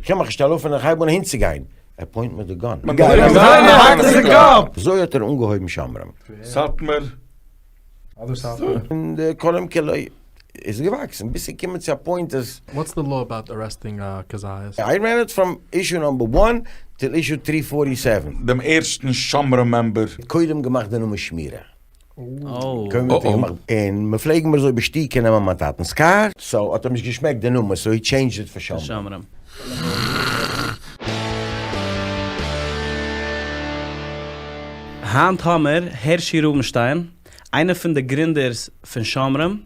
כ'קען מיך נישט שטעל אויף און איך הייב אן אהינצוגיין. ער point מיט די gun. אזוי האט ער אנגעהויבן שומרים. סאטמאר. און די קודם כל איז געוואקסן ביז ס'איז געקומען צו א point אז. What's the law about arresting א כזית? I ran it from issue number one till issue three forty seven. דעם ערשטן שומרים member. קודם געמאכט די נאמען שמירה. קודם האט ער געמאכט. און מ'פלעג מיר אזוי בשתיקה נעמען מיין טאטנ'ס קאר. So האט אים נישט געשמעקט די נאמען so he changed it פאר שומרים. היינט האמער הערשי רובינשטיין, איינער פון די גרינדערס פון שומרים,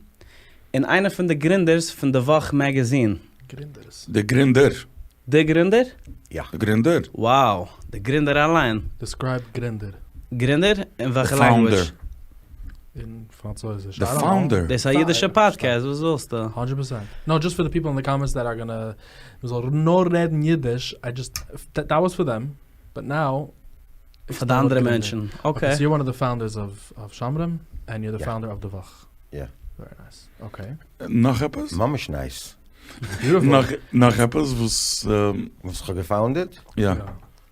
און איינער פון די גרינדערס פון די וואך magazine. גרינדערס. די גרינדער. די גרינדער? יא. די גרינדער. Wow! די גרינדער אליין. Describe גרינדער. גרינדער? אין וועלכע language? אין פראנצויזיש. די founder. דאס איז א אידישע פאדקעסט, וואס ווילסטו? הונדרעט פראצענט. No, just for the people in the comments that are gonna, מ'זאל נאר רעדן אידיש, I just, that was for them, but now. פאר די אנדערע מענטשן, okay. So you're one of the founders of שומרים, and you're the founder of די וואך. יא. Very nice. Okay. נאך עפעס? ממש nice. נאך עפעס וואס. וואס כ'האב גע founded? יא.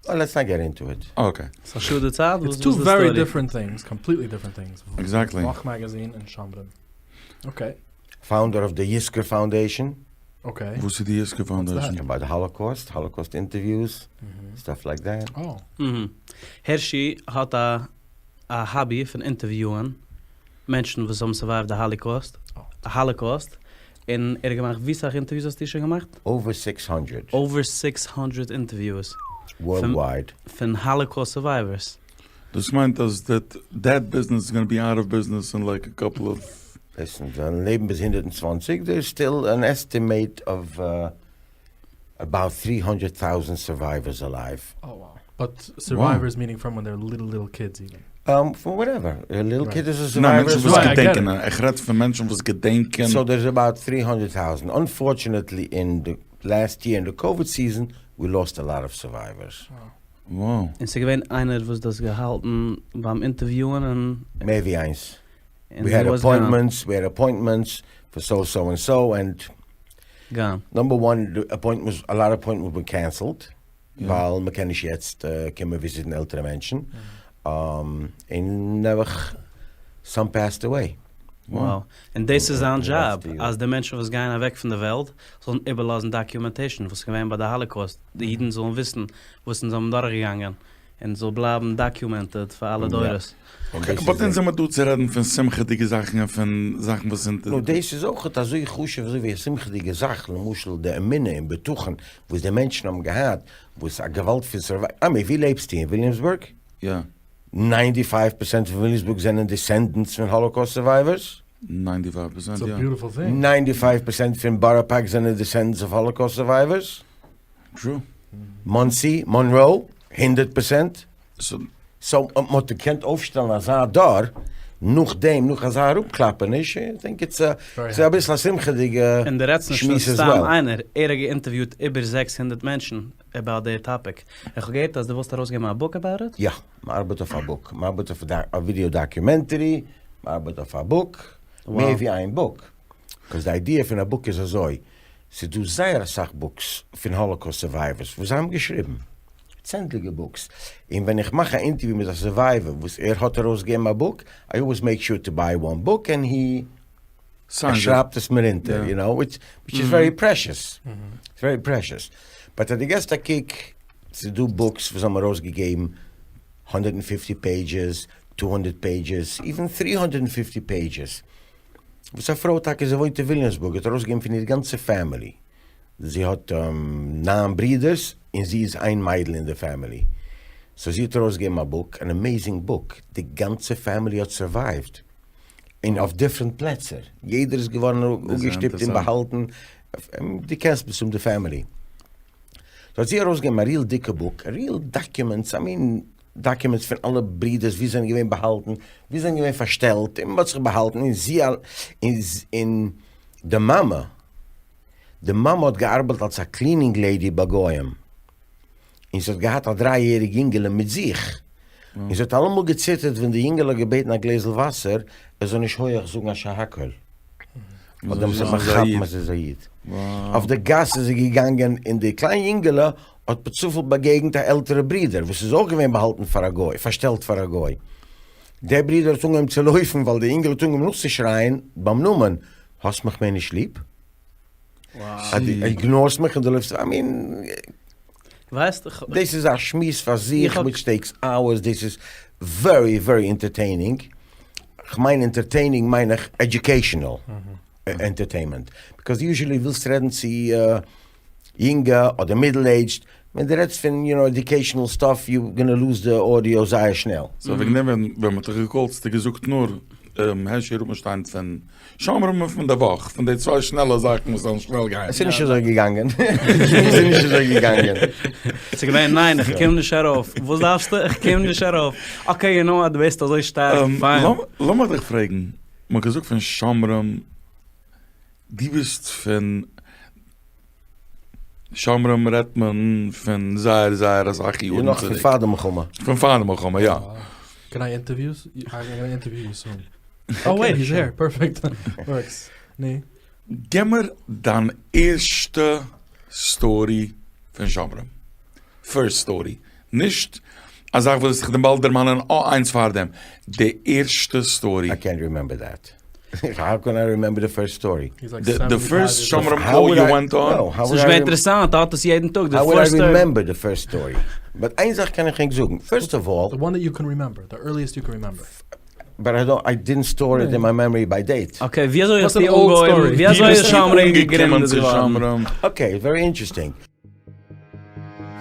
Let's not get into it. Okay. ס'איז א שאד די צייט? It's two very different things, completely different things. Exactly. וואך magazine און שומרים. Okay. Founder of די יזכור Foundation. Okay. וואס איז די יזכור Foundation? About the Holocaust, Holocaust interviews, stuff like that. הערשי האט א hobby פון אינטערוויוען מענטשן וואס האבן survived די Holocaust, Holocaust, און ער האט געמאכט, ווי סאך אינטערוויוס האסטו שוין געמאכט? Over six hundred. Over six hundred interviews. Worldwide. פון Holocaust survivors. דאס מיינט אז that that business is gonna be out of business in like a couple of. ליסן, זיי לעבן ביז 120, there is still an estimate of about three hundred thousand survivors alive. Oh wow. But survivors meaning from when they're little little kids even. From whatever, a little kid is a survivor. ניין, מענטשן וואס געדענקען, איך רעד פון מענטשן וואס געדענקען. So there is about three hundred thousand, unfortunately אין די last year אין די COVID season we lost a lot of survivors. Wow. און ס'איז געווען איינער וואס דאס געהאלטן ביים אינטערוויוען און. מער ווי איינס. We had appointments, we had appointments for so so and so and number one די appointments, a lot appointments were cancelled, ווייל מ'קען נישט יעצט קומען וויזיטן עלטערע מענטשן, און נעבעך some passed away. Wow. און דאס איז זיין דזשאב, אז די מענטשן וואס גייען אוועק פון די וועלט זאלן איבערלאזן documentation וואס איז געווען ביי די Holocaust, די אידן זאלן וויסן וואס אונז האבן דורכגעגאנגען. און זאל בלייבן documented פאר אלע דורות. Okay, but אונז זעמער דא צו רעדן פון שמחה'דיגע זאכן און פון זאכן וואס זענט. נו, דאס איז אויכעט אזוי חשוב אזוי ווי א שמחה'דיגע זאך, למשל די אמונה און בטחון וואס די מענטשן האבן געהאט, וואס א געוואלד פון survive, I mean ווי לעבסטו? אין וויליאמסבורג? יא. Ninety five percent פון וויליאמסבורג זענען descendants פון Holocaust survivors? Ninety five percent, יא. Ninety five percent פון בארא פארק זענען descendants of Holocaust survivors? True. מאנסי, מאנראו, הונדערט פראצענט. So מ'האט געקענט אויפשטעלן אזא דור נאכדעם, נאך אזא אראפקלאפעניש, איך דענק it's ס'איז אביסל א שמחה'דיגע און דו רעדסט נישט פון שמועס as סתם well. איינער, ער האט געאינטערוויוט איבער 600 מענטשן about די topic. איך האב געהערט אז דו ווילסט ארויסגעבן א book about it? יא, מ'ארבעט אויף א book, מ'ארבעט אויף א video documentary, מ'ארבעט אויף א book, מער ווי איין book, 'cause די idea פון א book איז אזוי, ס'איז דא זייער אסאך books פון Holocaust survivors וואס זיי האבן געשריבן, צענדליגע books, און ווען איך מאך א אינטערוויו מיט א survivor וואס ער האט ארויסגעגעבן א book, I always make sure to buy one book and he ער שרייבט עס מיר אונטער, you know, which is very precious, it's very precious, but אז דו געסט א קוק, ס'איז דא books וואס האבן ארויסגעגעבן הונדערט און פופציג pages, two hundred pages, even three hundred and fifty pages, וואס א פרוי טאקע זי וואוינט אין וויליאמסבורג האט ארויסגעגעבן פון איר גאנצע family, זי האט ניין ברידערס און זי איז איין מיידל אין די family, so זי האט ארויסגעגעבן א book, אן amazing book, די גאנצע family האט survived, און אויף different פלעצער, יעדער איז געווארן אפגעשטופט און באהאלטן, דו קענסט מסתם די family, so האט זי ארויסגעגעבן א real דיקע book, real documents, I mean documents פון אלע ברידערס ווי זיי זענען געווען באהאלטן, ווי זיי זענען געווען פארשטעלט, און מ'האט זיך באהאלטן, און זי און די מאמע, די מאמע האט געארבעט אלס א cleaning lady ביי גוים, און זי האט געהאט א דריי יעריג יונגעלע מיט זיך, און זי האט אלעמאל געציטערט ווען די יונגעלע האט געבעטן א גלעזל וואסער, ער זאל נישט הויעך זאגן א שהכל. אדער מ'זאל זיך כאפן אז ס'איז א איד. אויף די גאס איז ער געגאנגען און די קליין יונגעלע האט בצופאל באגעגנט א עלטערע ברודער וואס איז אויך געווען באהאלטן פאר א גוי, פארשטעלט פאר א גוי. דער ברודער האט אנגעהויבן צו לויפן ווייל די אינגעלע האט אנגעהויבן נאכצושרייען ביים נאמען, האסט מיך מער נישט ליב? אז דו איגנארסט מיך און דו לויפסט, איי מין, ווייסט איך. דאס איז א שמועס פאר זיך וויטש טעיקס אווערס, דאס איז ווערי ווערי אינטערטעינינג, כ'מיין אינטערטעינינג מיין איך עדיוקעישאנעל ענטערטעינמענט, ביקאוז יוזשעלי ווילסט רעדן צו יונגע אדער מידל עידזשד, ווען דו רעדסט פון יו נאו עדיוקעישאנעל סטאף יו גאנא לוז די אודיאו זייער שנעל. סאו וועגן דעם ווען ווען מ'האט דיך געקאלט האסטו געזאגט נאר הערשי רובינשטיין פון שומרים און פון די וואך, פון די צוויי שנעלע זאכן וואס זאלן שנעל גיין. עס איז נישט אזוי געגאנגען. עס איז נישט אזוי געגאנגען. ס'איז געווען ניין איך קום נישט ארויף, וואס דארפסטו איך קום נישט ארויף, okay יו נאו וואט דו ביסט אזוי שטארק פיין. לאמיך דיך פרעגן, מ'האט געזאגט פון שומרים, דו ביסט פון שומרים רעדט מען פון זייער זייער אסאך יארן נאך פון פאר די מלחמה. פון פאר די מלחמה יא. קען איי אינטערוויו יו? איים גאנא אינטערוויו יו סון. אה וועיט היז העיר פערפעקט ווארקס. נו. גיב מיר דיין ערשטע סטארי פון שומרים. פירסט סטארי. נישט א זאך וואס וועסט זיך באלד דערמאנען אה איינס פארדעם. די ערשטע סטארי. איי קענט רימעמבער דעט. האו קען איי רימעמבער די פירסט סטארי? די פירסט שומרים קאל יו ווענט אן? ס'איז נישט געווען אינטערעסאנט, ער האט עס יעדן טאג, די האו וואלד איי פירסט סטארי. רימעמבער די פירסט סטארי? באט איין זאך קען איך ענק זאגן, פירסט אוו אלל. די וואן דעט יו קען רימעמבער, די ערליעסט יו קען רימעמבער. באט איי דאנט, איי דידנט סטאר איט אין מיי מעמארי ביי דעיט. okay, ווי אזוי האסטו אנגעהויבן, ווי אזוי איז שומרים געגרינדעט געווארן? okay, very interesting.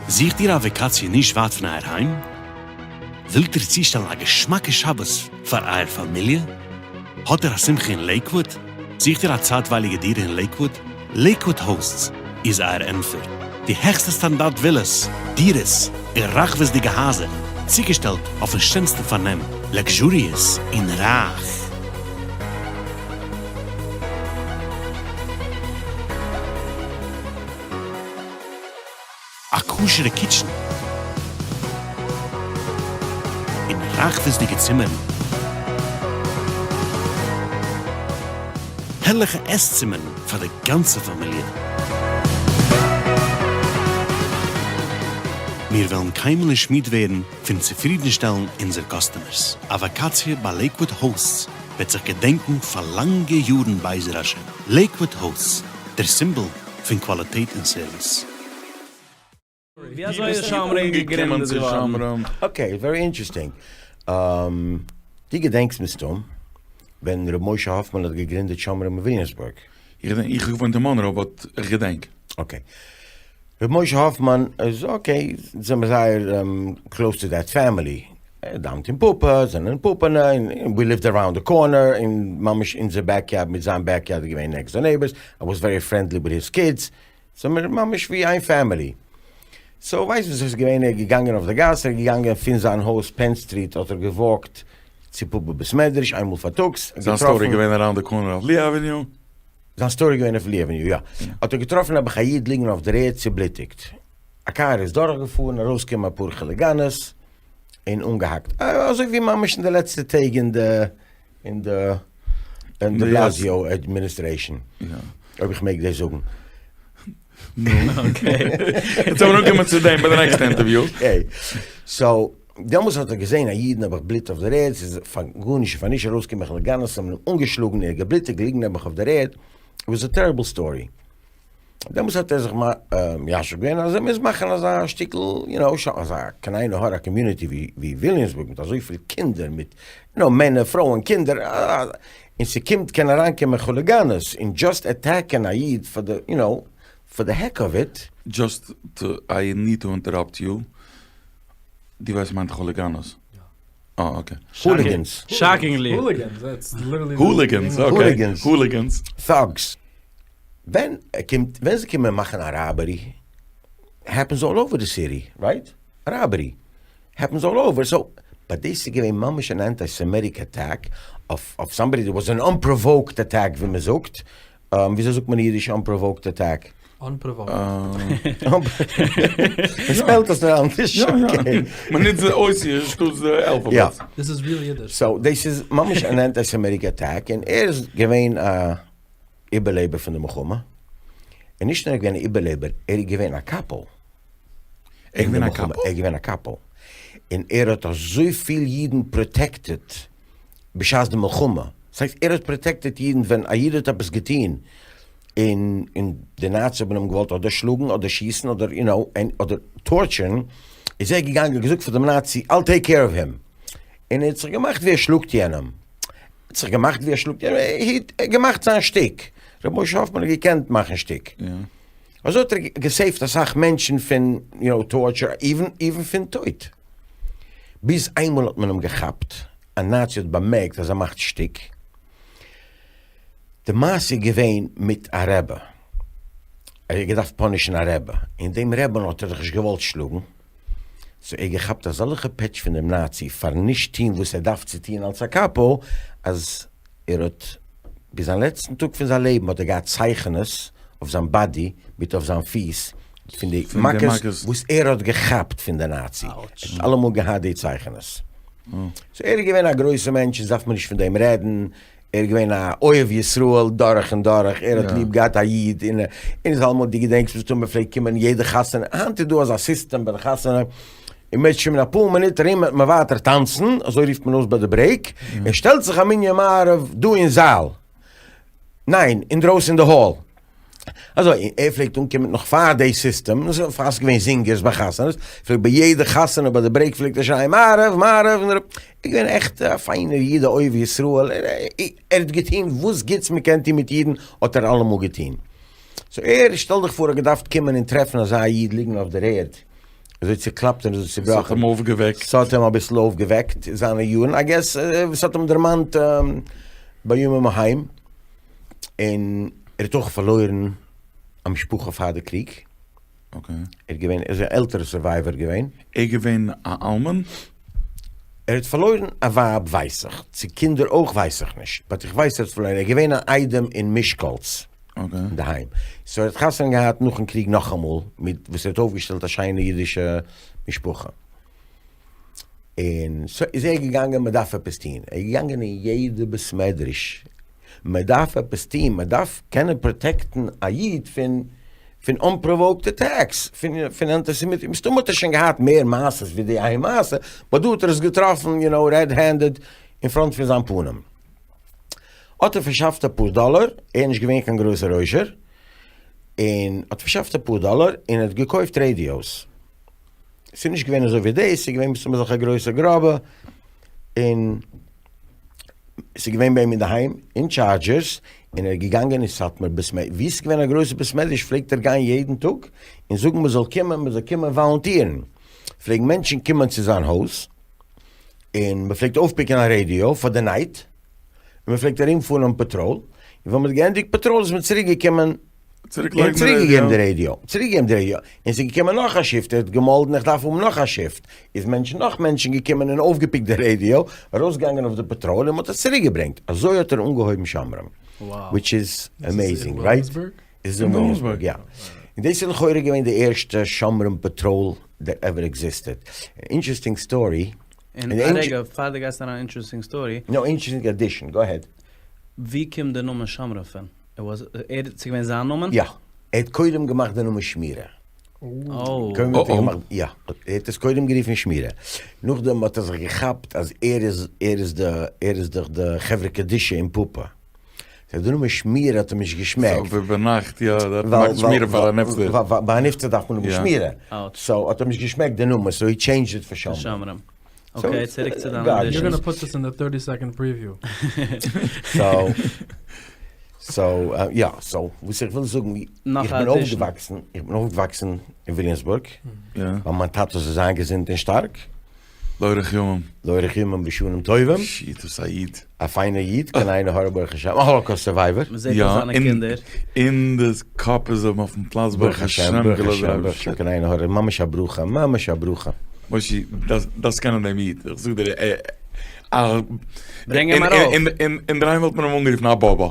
זוכט איר א וואקאציע נישט ווייט פון אייער היים? ווילט איר צושטעלן א געשמאקע שבת פאר אייער פאמיליע? האט איר א שמחה אין לעיקוואוד? זוכט איר א צייטווייליגע דירה אין לעיקוואוד? לעיקוואוד האוסטס איז אייער ענטפער. די העכסטע סטאנדארט ווילאס, דירות, און רחבות'דיגע הייזער, צוגעשטעלט אויפן שענסטן פארנעם, luxurious און רייך. א כשר'ע kitchen און רחבות'דיגע צימערן, הערליכע עס-צימערן פאר די גאנצע פאמיליע. מיר וועלן קיינמאל נישט מיד ווערן פון צופרידנשטעלן אונזער customers. א וואקאציע ביי לעיקוואד האוסטס וועט זיך געדענקן פאר לאנגע יארן בעזר השם. לעיקוואד האוסטס, דער סימבאל פון קוואליטעט און סערוויס. ווי אזוי איז שומרים געגרינדעט געווארן? okay, very interesting. דו געדענקסט מסתם ווען ר' משה האפמאן האט געגרינדעט שומרים אין וויליאמסבורג. איך געדענק, איך האב געוואוינט אין מאנרא but איך געדענק. okay. ר' משה האפמאן איז okay, זעמער זייער close to that family. ער דאווענט אין פאפא, זענען אין פאפא, און we lived around the corner, און ממש אונזער backyard מיט זיין backyard איז געווען next door neighbors, I was very friendly with his kids, זעמיר ממש ווי איין family. so ווייסט וואס איז געווען, ער איז געגאנגען אויף די גאס, ער איז געגאנגען פון זיין הויז פען סטריט האט ער גע walk ט צו פאפא בית מדרש איינמאל פארטאגס, זיין store איז געווען around the corner אויף לי עוועניו? זיין store איז געווען אויף לי עוועניו יא. האט ער געטראפן נעבעך א איד ליגן אויף דער ערד צובלוטיגט. א קאר איז דורכגעפארן, ארויסגעקומען אפאר כוליגאנעס און אנגעהאקט. אזוי ווי ממש אין די לעצטע טעג אין די אין די אין די בלאזיאו administration. אויב איך מעג דאס זאגן. נו. okay. יעצט זאל מען אנקומען צו דעם ביי די נעקסטע אינטערוויו. okay. so, דעמאלס האט ער געזען א איד נעבעך בלוט אויף דער ערד, ס'איז פאר גארנישט און פאר נישט ארויסגעקומען כוליגאנעס האבן אים אנגעשלאגן, ער האט געבלוטיגט ליגן נעבעך אויף דער ערד. It was a terrible story. דעמאלס האט ער זיך מיישב געווען אז ער מוז מאכן אזא שטיקל, יו נאו, אזא קיין עין הרע community ווי וויליאמסבורג מיט אזויפיל קינדער מיט, יו נאו, מענער פרויען קינדער, און ס'קומט קען אריינקומען כוליגאנעס און just attack ען א איד פאר די, יו נאו, פאר די heck of it. Just to, I need to interrupt you, דו ווייסט מיינט כוליגאנעס? אה okay. Hooligans. Shockingly. Hooligans, that's literally. Hooligans, okay. Hooligans. Thugs. ווען ער קומט, ווען זיי קומען מאכן א robbery, happens all over the city, right? Robbery happens all over, so but דאס איז געווען ממש אן anti-Semitic attack אויף אויף somebody that was an unprovoked attack ווי מען זאגט, וויאזוי זאגט מען אין אידיש unprovoked attack? Unprovoked. מען spell ט עס נאר אנדערש, okay. מען נוצט די אותיות אנשטאטס די alphabet. דאס איז real אידיש. So דאס איז ממש אן anti-Semitic attack און ער איז געווען א. איבערלעבער פון די מלחמה, און נישט נאר ער איז געווען א איבערלעבער, ער איז געווען א קאפאו. ער איז געווען א קאפאו? ער איז געווען א קאפאו. און ער האט אזויפיל אידן protected בשעת די מלחמה. דאס הייסט ער האט protected אידן ווען א איד האט עפעס געטון און און די נאציס האבן אים געוואלט אדער שלאגן אדער שיסן אדער יו נאו אדער torture ן, איז ער געגאנגען און געזאגט פאר דעם נאצי I'll take care of him. און ער האט זיך געמאכט ווי ער שלאגט יענעם. האט זיך געמאכט ווי ער שלאגט יענעם, ער האט געמאכט זיין שטיק, ר' משה האפמאן האט געקענט מאכן שטיק, אזוי האט ער גע save ט אסאך מענטשן פון יו נאו torture, even פון טויט, ביז איינמאל האט מען אים געכאפט, א נאצי האט באמערקט אז ער מאכט שטיק, די מעשה איז געווען מיט א רעבע, ער האט געדארפט punish ן א רעבע, און דעם רעבען האט ער זיך נישט געוואלט שלאגן, so ער האט געכאפט אזאלעכע פעטש פון דעם נאצי פארן נישט טוהן וואס ער דארף צו טוהן אלס א קאפאו, אז ער האט ביז זיין לעצטן טאג פון זיין לעבן האט ער געהאט צייכענעס אויף זיין body מיט אויף זיין פיס פון די מכות וואס ער האט געכאפט פון די נאצי, ער האט אלעמאל געהאט די צייכענעס. so ער איז געווען א גרויסע מענטש אונז דארף מען נישט פון דעם רעדן, ער איז געווען א אוהב ישראל דורך און דורך, ער האט ליב געהאט א איד, און און איז אלעמאל דו געדענקסט מסתמא מען פלעגט קומען יעדע חתונה, היינט איז דא אזא סיסטעם ביי די חתונה, און מען שוין אפאר מינוט ארום וועט מען ווייטער טאנצן, אזוי רופט מען אויס ביי די break, און שטעלט זיך א מנין מעריב דא אין זאל, ניין אינדרויסן אין די hall. אזוי, ער פלעגט אנקומען נאך פאר די סיסטעם, עס איז פאסט געווען זינגערס ביי חתונות, פלעגט ביי יעדע חתונה ביי די break פלעגט ער שרייען מעריב מעריב, ער איז געווען עכט א פיינער איד א אוהב ישראל, ער האט געטון וואס גוטס מען קען טון מיט אידן האט ער אלעמאל געטון. so ער, שטעל דיך פאר, האט געדארפט קומען און טרעפן אזא איד ליגן אויף דער ערד, אזוי צוקלאפט און אזוי צובראכן. ס'האט אים אויפגעוועקט. ס'האט אים אביסל אויפגעוועקט זיינע יארן, I guess ס'האט אים דערמאנט בימים ההם. און ער האט אויך פארלוירן א משפחה פאר די קריג. okay. ער איז געווען, ער איז א עלטערע survivor געווען. ער איז געווען א אלמן? ער האט פארלוירן א ווייב ווייס איך, צו קינדער אויך ווייס איך נישט, but איך ווייס ער האט פארלוירן, ער איז געווען א איידעם אין מישקאלץ אינדערהיים, so ער האט חתונה געהאט נאכן קריג נאכאמאל, מיט וואס ער האט אויפגעשטעלט א שיינע אידישע משפחה. און so איז ער געגאנגען מען דארף עפעס טון, ער איז געגאנגען אין יעדע בית מדרש, מען דארף עפעס טון, מען דארף קענען protect ן א איד פון פון unprovoked attacks, פון פון אנטיסעמיטיזם, מסתמא האט ער שוין געהאט מער מעשות ווי די איין מעשה, but דא האט ער עס געטראפן יו נאו red handed אין front פון זיין פנים. האט ער פארשאפט אפאר דאלער, ער איז נישט געווען קיין גרויסער עושר, און האט פארשאפט אפאר דאלער און האט געקויפט radios. ס'איז נישט געווען אזוי ווי דאס, ס'איז געווען מסתמא אזעלכע גרויסע גראבע, און ס'איז געווען ביי אים אינדערהיים אין chargers, און ער איז געגאנגען אין סאטמאר בית מדרש, וואו ס'איז געווען א גרויסע בית מדרש פלעגט ער גיין יעדן טאג און זאגן מ'זאל קומען, מ'זאל קומען volunteer ן, פלעגן מענטשן קומען צו זיין הויז, און מ'פלעגט אויפ pick ן א רעדיא פאר די night, און מ'פלעגט ארומפארן אויף patrol, און ווען מ'האט געענדיגט patrol איז מען צוריק געקומען צוריק און צוריק געגעבן די רעדיא, צוריק געגעבן די רעדיא, און ס'איז געקומען נאך א shift, ער האט געמאלדן איך דארף האבן נאך א shift, איז מענטשן נאך מענטשן געקומען און אויפגע pick ט די רעדיא, ארויסגעגאנגען אויף די patrol און מ'האט עס צוריק געברענגט, אזוי האט ער אנגעהויבן שומרים, which is amazing, right? איז אין וויליאמסבורג, יא. און דאס איז לכאורה געווען די ערשטע שומרים patrol that ever existed. Interesting story. און א רגע, פאר דו גייסט אריין interesting story. No, interesting addition, go ahead. ווי קומט די נאמען שומרים פון? ער איז געווען זיין נאמען? יא. ער האט קודם געמאכט די נאמען שמירה. קודם האט ער געמאכט, יא. ער האט עס קודם גערופן שמירה. נאכדעם האט ער זיך געכאפט אז ער איז, ער איז די, ער איז דאך די חברה קדישא אין פאפא. so די נאמען שמירה האט אים נישט געשמעקט. so ביינאכט, יא, דארף מען מאכן שמירה פאר א נפטר. ווייל ביי א נפטר דארף מען האבן שמירה. so האט אים נישט געשמעקט די נאמען, so he changed it פאר שומרים. okay, צוריק צו דיין additions. You're gonna put this in the thirty second preview. so, so, יא, so, וואס איך וויל זאגן, איך בין אויפגעוואקסן, איך בין אויפגעוואקסן אין וויליאמסבורג, ווייל מיין טאטע זאל זיין געזונט און שטארק. לאורך ימים. לאורך ימים ושנים טובים. שיט, וואס א איד. א פיינער איד, קיין עין הרע ברוך השם, א Holocaust survivor. מען זעט אויף זיינע קינדער. אין די קאפ איז אים אויפן פלאץ ברוך השם, ברוך השם, ברוך השם, קיין עין הרע, ממש א ברכה, ממש א ברכה. מושי, דארפסט קענען דעם איד, איך זאג דיר, א. ברענג אים ארויף. אינדערהיים וואלט מען אים אנגערופן א באבא.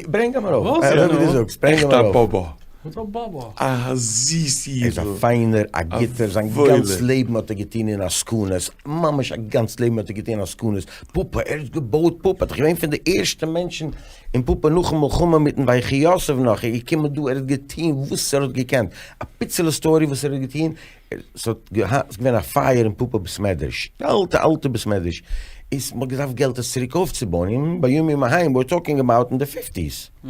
ברענג אים ארויף, אזוי ווי דו זאגסט, ברענג אים ארויף. עכט א באבא. וואס א באבא? א זיס ער איז א אידל. פיינער, א גוטער, זיין וואוילער. גאנץ לעבן האט ער געטון אין עסקנות, ממש א גאנץ לעבן האט ער געטון עסקנות, פאפא, ער האט געבויט פאפא, ער איז געווען פון די ערשטע מענטשן אין פאפא נאכן מלחמה מיטן ויחי יוסף נאך, ער איז געקומען דא, ער האט געטון וואס ער האט געקענט, א פיצעלע story וואס ער האט געטון, ס'האט געהאט, ס'איז געווען א פייער אין פאפא בית מדרש, די אלטע אלטע בית מדרש, איז מ'האט געדארפט געלט עס צוריק אויפצובויען, און בימים ההם, we're talking about אין די fifties.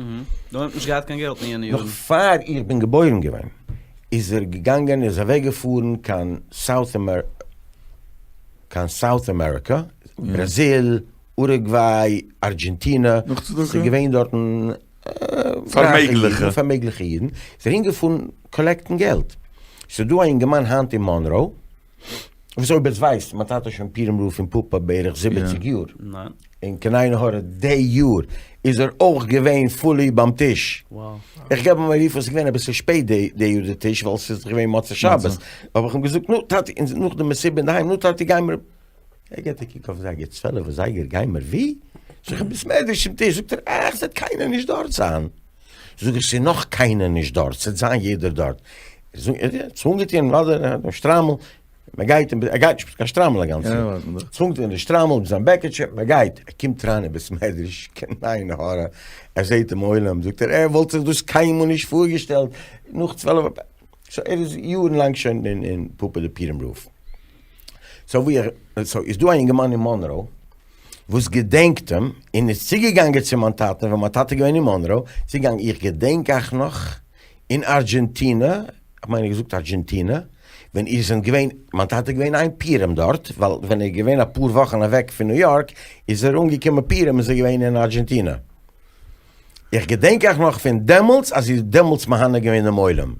דא האט מען נישט געהאט קיין געלט אין יענע יארן. נאך פאר איך בין געבוירן געווען איז ער געגאנגען איז אוועק געפארן קיין South קיין South America, בראזיל, אורוגוויי, ארגענטינע, ס'איז געווען דארטן פארמעגליכע פארמעגליכע אידן, איז ער אהינגעפארן collect ן געלט. ס'איז דא א אינגערמאן היינט אין מאנראו, וואס אויב עטס ווייסט, מיין טאטע איז שוין פורים רב פון פאפא בערך זיבעציג יאר, און קיין עין הרע די יאר איז ער אויך געווען fully ביים טיש. איך געב אים א רוף, עס איז געווען אביסל שפעט די יאר די טיש ווייל עס איז געווען מוצאי שבת, האב איך אים געזאגט נו טאטי, נאך די מסיבה אינדערהיים, נו טאטי גיימער, ער געט א קוק אויפן זייגער, 12 אזייגער גיימער ווי? זאג איך בית מדרש צום טיש, זאגט ער אך ס'וועט קיינער נישט דארט זיין, זאג איך ס'איז נאך קיינער נישט דארט, ס'וועט זיין יעדער דארט, ער האט זיך אנגעטון אדער שטריימל, מען גייט, ער גייט נישט מיט קיין שטריימל א גאנצע יאר, זיך אנגעטון די שטריימל מיט זיין בעקיטשע, מען גייט, ער קומט אריין אין בית מדרש, קיין עין הרע, ער זעט דעם עולם, זאגט ער, ער וואלט זיך דאס קיינמאל נישט פארגעשטעלט, נאך 12, so ער איז יארן לאנג שוין אין פאפא די פורים רב. so ווי ער, so איז דא א אינגערמאן אין מאנרא וואס געדענקט אים, און איז צוגעגאנגען צו מיין טאטע ווען מיין טאטע איז געווען אין מאנרא, צוגעגאנגען, איך געדענק אייך נאך אין ארגענטינע, איך מיין ער האט געזאגט ארגענטינע, ווען איר זענט געווען, מיין טאטע איז געווען איין פורים דארט, ווייל ווען ער איז געווען אפאר וואכן אוועק פון ניו יארק, איז ער אנגעקומען פורים איז ער געווען אין ארגענטינע. איך געדענק אייך נאך פון דעמאלטס אז איר האט דעמאלטס מהנה געווען דעם עולם.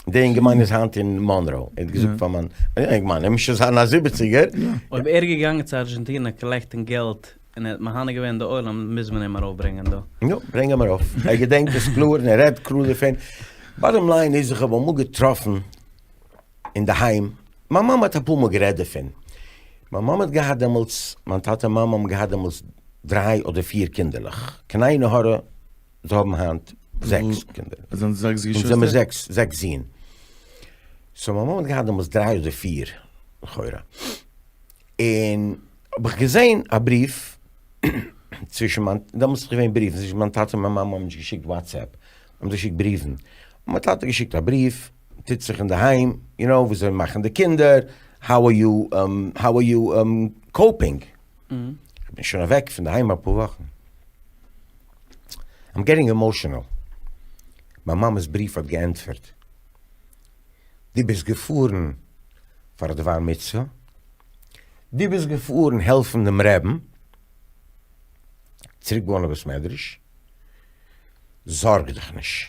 דער אינגערמאן איז היינט אין מאנרא. ער האט געזאגט פאר מיין אינגערמאן, ער מוז שוין זיין א זיבעציגער. אויב ער איז געגאנגען צו ארגענטינע collect ן געלט און ער האט מהנה געווען די עולם מוז מען אים ארויפברענגען דא. יא, ברענג אים ארויף. ער געדענקט עס קלאר און ער רעדט קלאר דערפון. bottom line איז איך האב אמאל געטראפן אינדערהיים, מיין מאמע האט אפאר מאל גערעדט דערפון, מיין מאמע האט געהאט דעמאלטס, מיין טאטע און מאמע האבן געהאט דעמאלטס דריי אדער פיר קינדערלעך, קיין עין הרע זיי האבן היינט זעקס קינדער, זענען זעקס אונז זעמיר זעקס, זעקס זין, so מיין מאמע האט געהאט דעמאלטס דריי אדער פיר לכאורה, און האב איך געזען א בריוו צווישן מיין, דעמאלטס איז געווען בריוון, צווישן מיין טאטע און מיין מאמע האבן נישט געשיקט WhatsApp, האבן זיי געשיקט בריוון, האט מיין טאטע געשיקט א בריוו, טוט זיך אינדערהיים, you know, וויאזוי מאכן די קינדער, how are you, how are you coping? איך בין שוין אוועק פון דערהיים אפאר וואכן. I'm getting emotional. מיין מאמע'ס בריוו האט געענטפערט, דו ביסט געפארן פאר א דבר מצוה, דו ביסט געפארן העלפן דעם רעבן צוריק בויען א בית מדרש, זארג דיך נישט,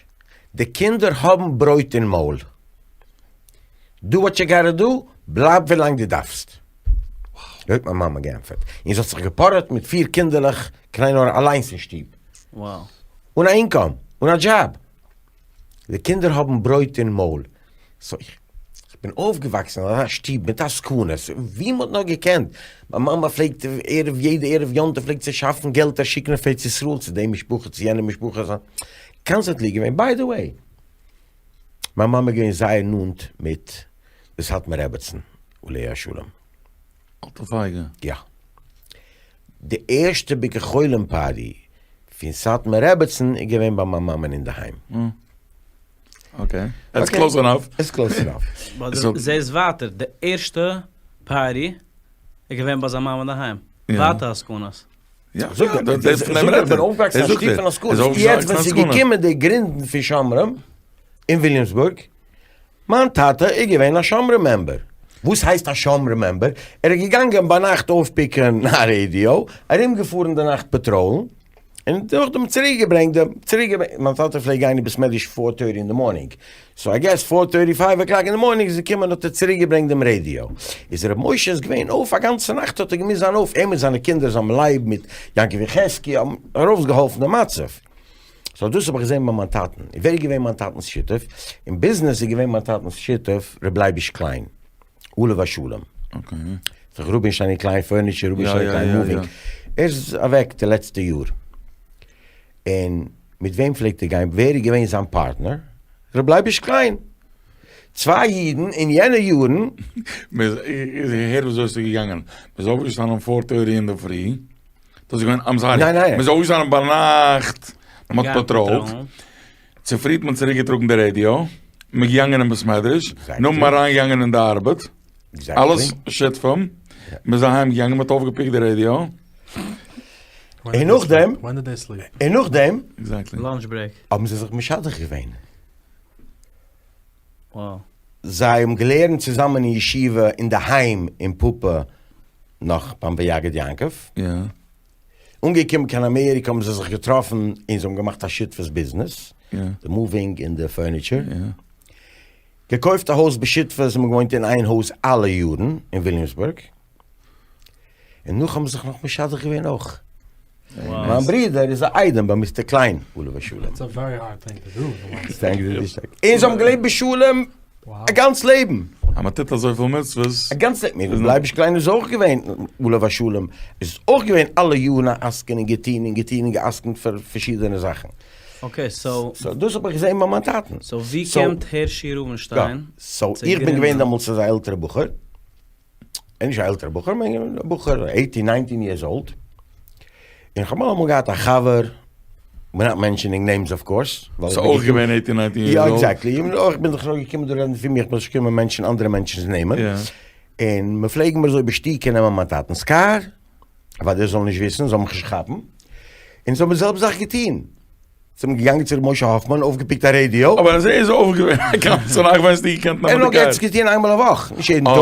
די קינדער האבן ברויט אין מויל, do what you gotta do, בלייב ווילאנג דו דארפסט. אזוי האט מיין מאמע געענטפערט, און זי האט זיך געפארעט מיט פיר קינדערלעך קיין עין הרע אליינס אין שטוב, אן א income, אן א דזשאב, די קינדער האבן ברויט אין מויל, so איך בין אויפגעוואקסן אין אזא שטוב מיט עסקנות, ווי מ'האט נאר געקענט, מיין מאמע פלעגט ערב יעדע ערב יום טוב פלעגט זי שאפן געלט און שיקן אויף ארץ ישראל צו די משפחה צו יענע משפחה, constantly געווען, by the way, מיין מאמע איז געווען זייער נאנט מיט די סאטמאר רעבעצן עליה השלום. אלטע פייגא. יא. די ערשטע ביקור חולים party פון סאטמאר רעבעצן איז געווען ביי מיין מאמע'ן אינדערהיים. okay. That's close enough. It's close enough. זעהסט ווייטער, די ערשטע party איז געווען ביי זיין מאמע אינדערהיים. ווייטער עסקנות. יא, זאג ער, דאס פון דעם רעדט ער. אויפגעוואקסן אין א שטוב פון עסקנות. יעצט ווען ס'איז געקומען די גרינדן פון שומרים אין וויליאמסבורג, מיין טאטע איז געווען א שומרים member. וואס הייסט א שומרים member? ער איז געגאנגען ביינאכט אויפ pick ען א רעדיא, ארומגעפארן די נאכט patrol ן, און נאכדעם צוריק געברענגט די, צוריק געברענגט, מיין טאטע פלעגט גיין אין בית מדרש four thirty אין די morning, so I guess four thirty five o'clock אין די morning איז ער געקומען האט ער צוריק געברענגט דעם רעדיא, איז ר' משה איז געווען אויף א גאנצע נאכט האט ער געמוזט זיין אויף, ער מיט זיינע קינדער זלמן לייב מיט יעקב יחזקי' האבן ארויסגעהאלפן די מצב, so דאס האב איך געזען ביי מיין טאטן, און ווער איז געווען מיין טאטנ'ס שותף? אין ביזנעס איז געווען מיין טאטנ'ס שותף ר' לייביש קליין. עליו השלום. זיך רובינשטיין און קליין furniture, רובינשטיין און קליין moving. ער איז אוועק די לעצטע יאר. און מיט וועם פלעגט ער גיין? ווער איז געווען זיין פארטנער? ר' לייביש קליין. צוויי אידן אין יענע יארן. הער וויאזוי ס'איז געגאנגען, מ'איז אויפגעשטאנען four thirty אינדערפרי, דאס איז געווען, I'm sorry, מ'איז אויפגעשטאנען ביינאכט, מ'האט patrol ט, צופרי האט מען צוריק געטראגן די רעדיא, מ'איז געגאנגען אין בית מדרש, נאכדעם אריינגעגאנגען אין די ארבעט, אלעס שותפים, מ'איז אהיים געגאנגען, מ'האט אויפגע pick ט די רעדיא. און נאכדעם, און נאכדעם, האבן זיי זיך משדך געווען. זיי האבן געלערנט צוזאמען אין ישיבה אינדערהיים אין פאפא נאך ביים ויגד יעקב. אנגעקומען קיין אמעריקע האבן זיי זיך געטראפן און זיי האבן געמאכט א שותפות ביזנעס, די moving און די furniture. געקויפט א הויז בשותפות, זיי האבן געוואוינט אין איין הויז אלע יארן אין וויליאמסבורג. און נאך האבן זיך נאך משדך געווען אויך. מיין ברודער איז א איידעם ביי Mister קליין עליו השלום. און זיי האבן געלעבט בשלום א גאנץ לעבן. אז מען טוט אזויפיל מצוות. א גאנץ לעבן. ר' לייביש קליין איז אויך געווען עליו השלום, איז אויך געווען אלע יארן א עסקן און געטון און געטון און גע'עסקנ'ט פאר פארשידענע זאכן. Okay so. So דאס האב איך געזען ביי מיין טאטן. So ווי קומט הערשי רובינשטיין צו גרינדן? So איך בין געווען דעמאלטס אזא עלטערע בחור. נישט א עלטערע בחור, א בחור eighteen nineteen years old, און כ'האב אלעמאל געהאט א חבר, we're not mentioning names of course, ס'איז אויך געווען eighteen nineteen years old? יא exactly, איך בין דאך נאר געקומען דא רעדן פון מיך, כ'בין נישט געקומען mention ען אנדערע מענטשנ'ס נעמען, און מ'פלעג מיר אזוי בשתיקה נעמען מיין טאטנ'ס קאר, ווייל דער זאל נישט וויסן, זאל מיך נישט כאפן, און זיי האבן די זעלבע זאך געטון. זיי זענען געגאנגען צו ר' משה האפמאן, אויפגע pick ט א רעדיא. אבער אז ער איז אויך געווען א גאנצע נאכט ווען האסטו געקענט נעמען די קאר? ער האט עס געטון איינמאל א וואך, נישט יעדן טאג.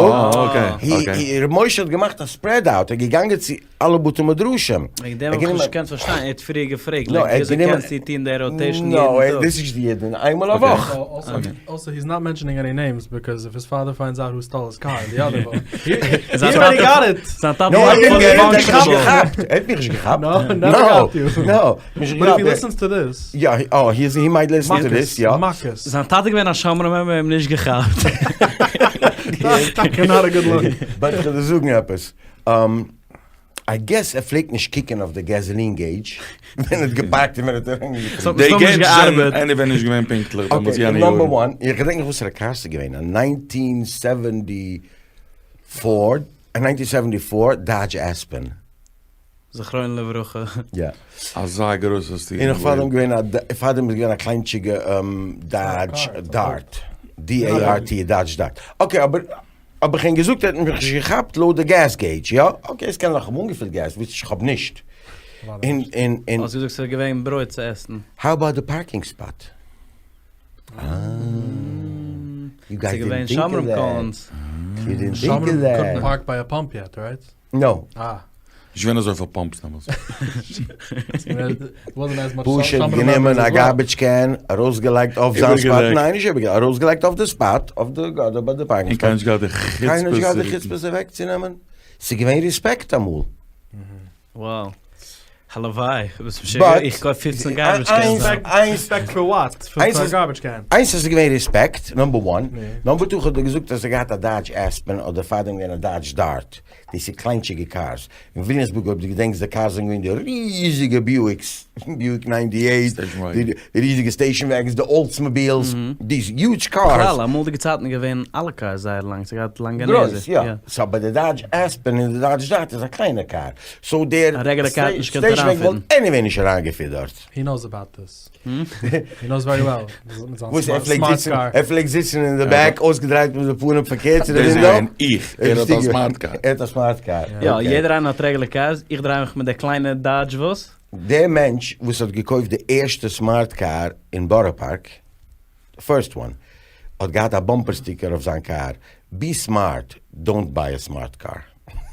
ר' משה האט געמאכט א spread out, ער איז געגאנגען צו אלע בתי מדרשים. וועגן דעם האב איך נישט געקענט פארשטיין, ער האט פריער געפרעגט, like וויאזוי קענסטו טון די rotation יעדן טאג? דאס איז נישט יעדן, איינמאל א וואך. Also he's not mentioning any names because if his father finds out who stole his car the other one he already got it. זיין טאטע איז fully functional. ער האט מיך נישט געכאפט. No, never got you. No. But if he listens to this. יא, oh, he might listen to this, יא. מכות. זיין טאטע געווען א שומרים member אים נישט געכאפט. טאקע not a good look. But איך וועל דיר זאגן עפעס. I guess ער פלעגט נישט קוקען אויף די gasoline gauge ווען ער האט גע park ט און ווען ער האט אריינגעפארן. די gauge זענען anyway נישט געווען פונקטליך דעמאלטס יענע יארן. Number one, איך געדענק נישט וואסערע קאר ס'איז געווען, א nineteen seventy four, א nineteen seventy four Dodge Aspen. זכרונו לברכה. יא. אזא גרויסע steering wheel. און פארדעם געווען א, פארדעם איז געווען א קליינטשיגע Dodge Dart, D-A-R-T, Dodge Dart. Okay אבער האב איך אים געזאגט ער האט מיך נישט געכאפט לויט די gas gauge, יא? Okay עס קען זיין כ'האב אנגעפילט געז, ווייס נישט כ'האב נישט. און און און. האסט געזאגט ס'איז געווען ברויט צו עסן. How about the parking spot? אה. You guys didn't think of that. You didn't think of that. Couldn't park by a pump yet, right? No. אה. נישט געווען אזויפיל pumps דעמאלטס. פשוט גענומען א garbage can, ארויסגעלייגט אויף זיין spot, ניין נישט איבערגעלייגט, ארויסגעלייגט אויף די spot, אויף די גאדער ביי די parking spot. און קיינער נישט געהאט די חוצפה. קיינער נישט געהאט די חוצפה עס אוועקצונעמען. ס'איז געווען רעספעקט אמאל. Wow. הלוואי, ביסט משוגע? איך קויף פופצן garbage cans. Respect for what? פאר א garbage can? איינס איז געווען רעספעקט, number one. Number two, כ'האב דיר געזאגט אז ער האט געהאט א Dodge Aspen אדער פארדעם געווען א Dodge Dart. דאס איז קליינטשיגע cars. אין וויליאמסבורג אויב דו געדענקסט די cars זענען געווען די ריזיגע Buicks, Buick ninety eight, די ריזיגע station wagons, די Oldsmobiles, these huge cars. בכלל אמאלדיגע צייטן איז געווען אלע cars זייער לאנג, ס'האט געהאט לאנגע נעזער. גרויס, יא. So ביי די Dodge Aspen און די Dodge Dart איז א קליינע קאר. So דער station wagon וואלט anyway נישט אריינגעפיט דארט. He knows about this. He knows very well. וואס ער פלעגט זיצן, ער פלעגט זיצן אין די back אויסגעדרייט מיט די פנים פארקערט צו די window. דאס בין איך, ער האט א smart car. ער האט א smart car. יא, יעדער איינער האט regular cars, איך דריי מיך מיט די קליינע Dodge וואס? דער מענטש וואס האט געקויפט די ערשטע smart car אין בארא פארק, first one, האט געהאט א bumper sticker אויף זיין קאר, be smart, don't buy a smart car.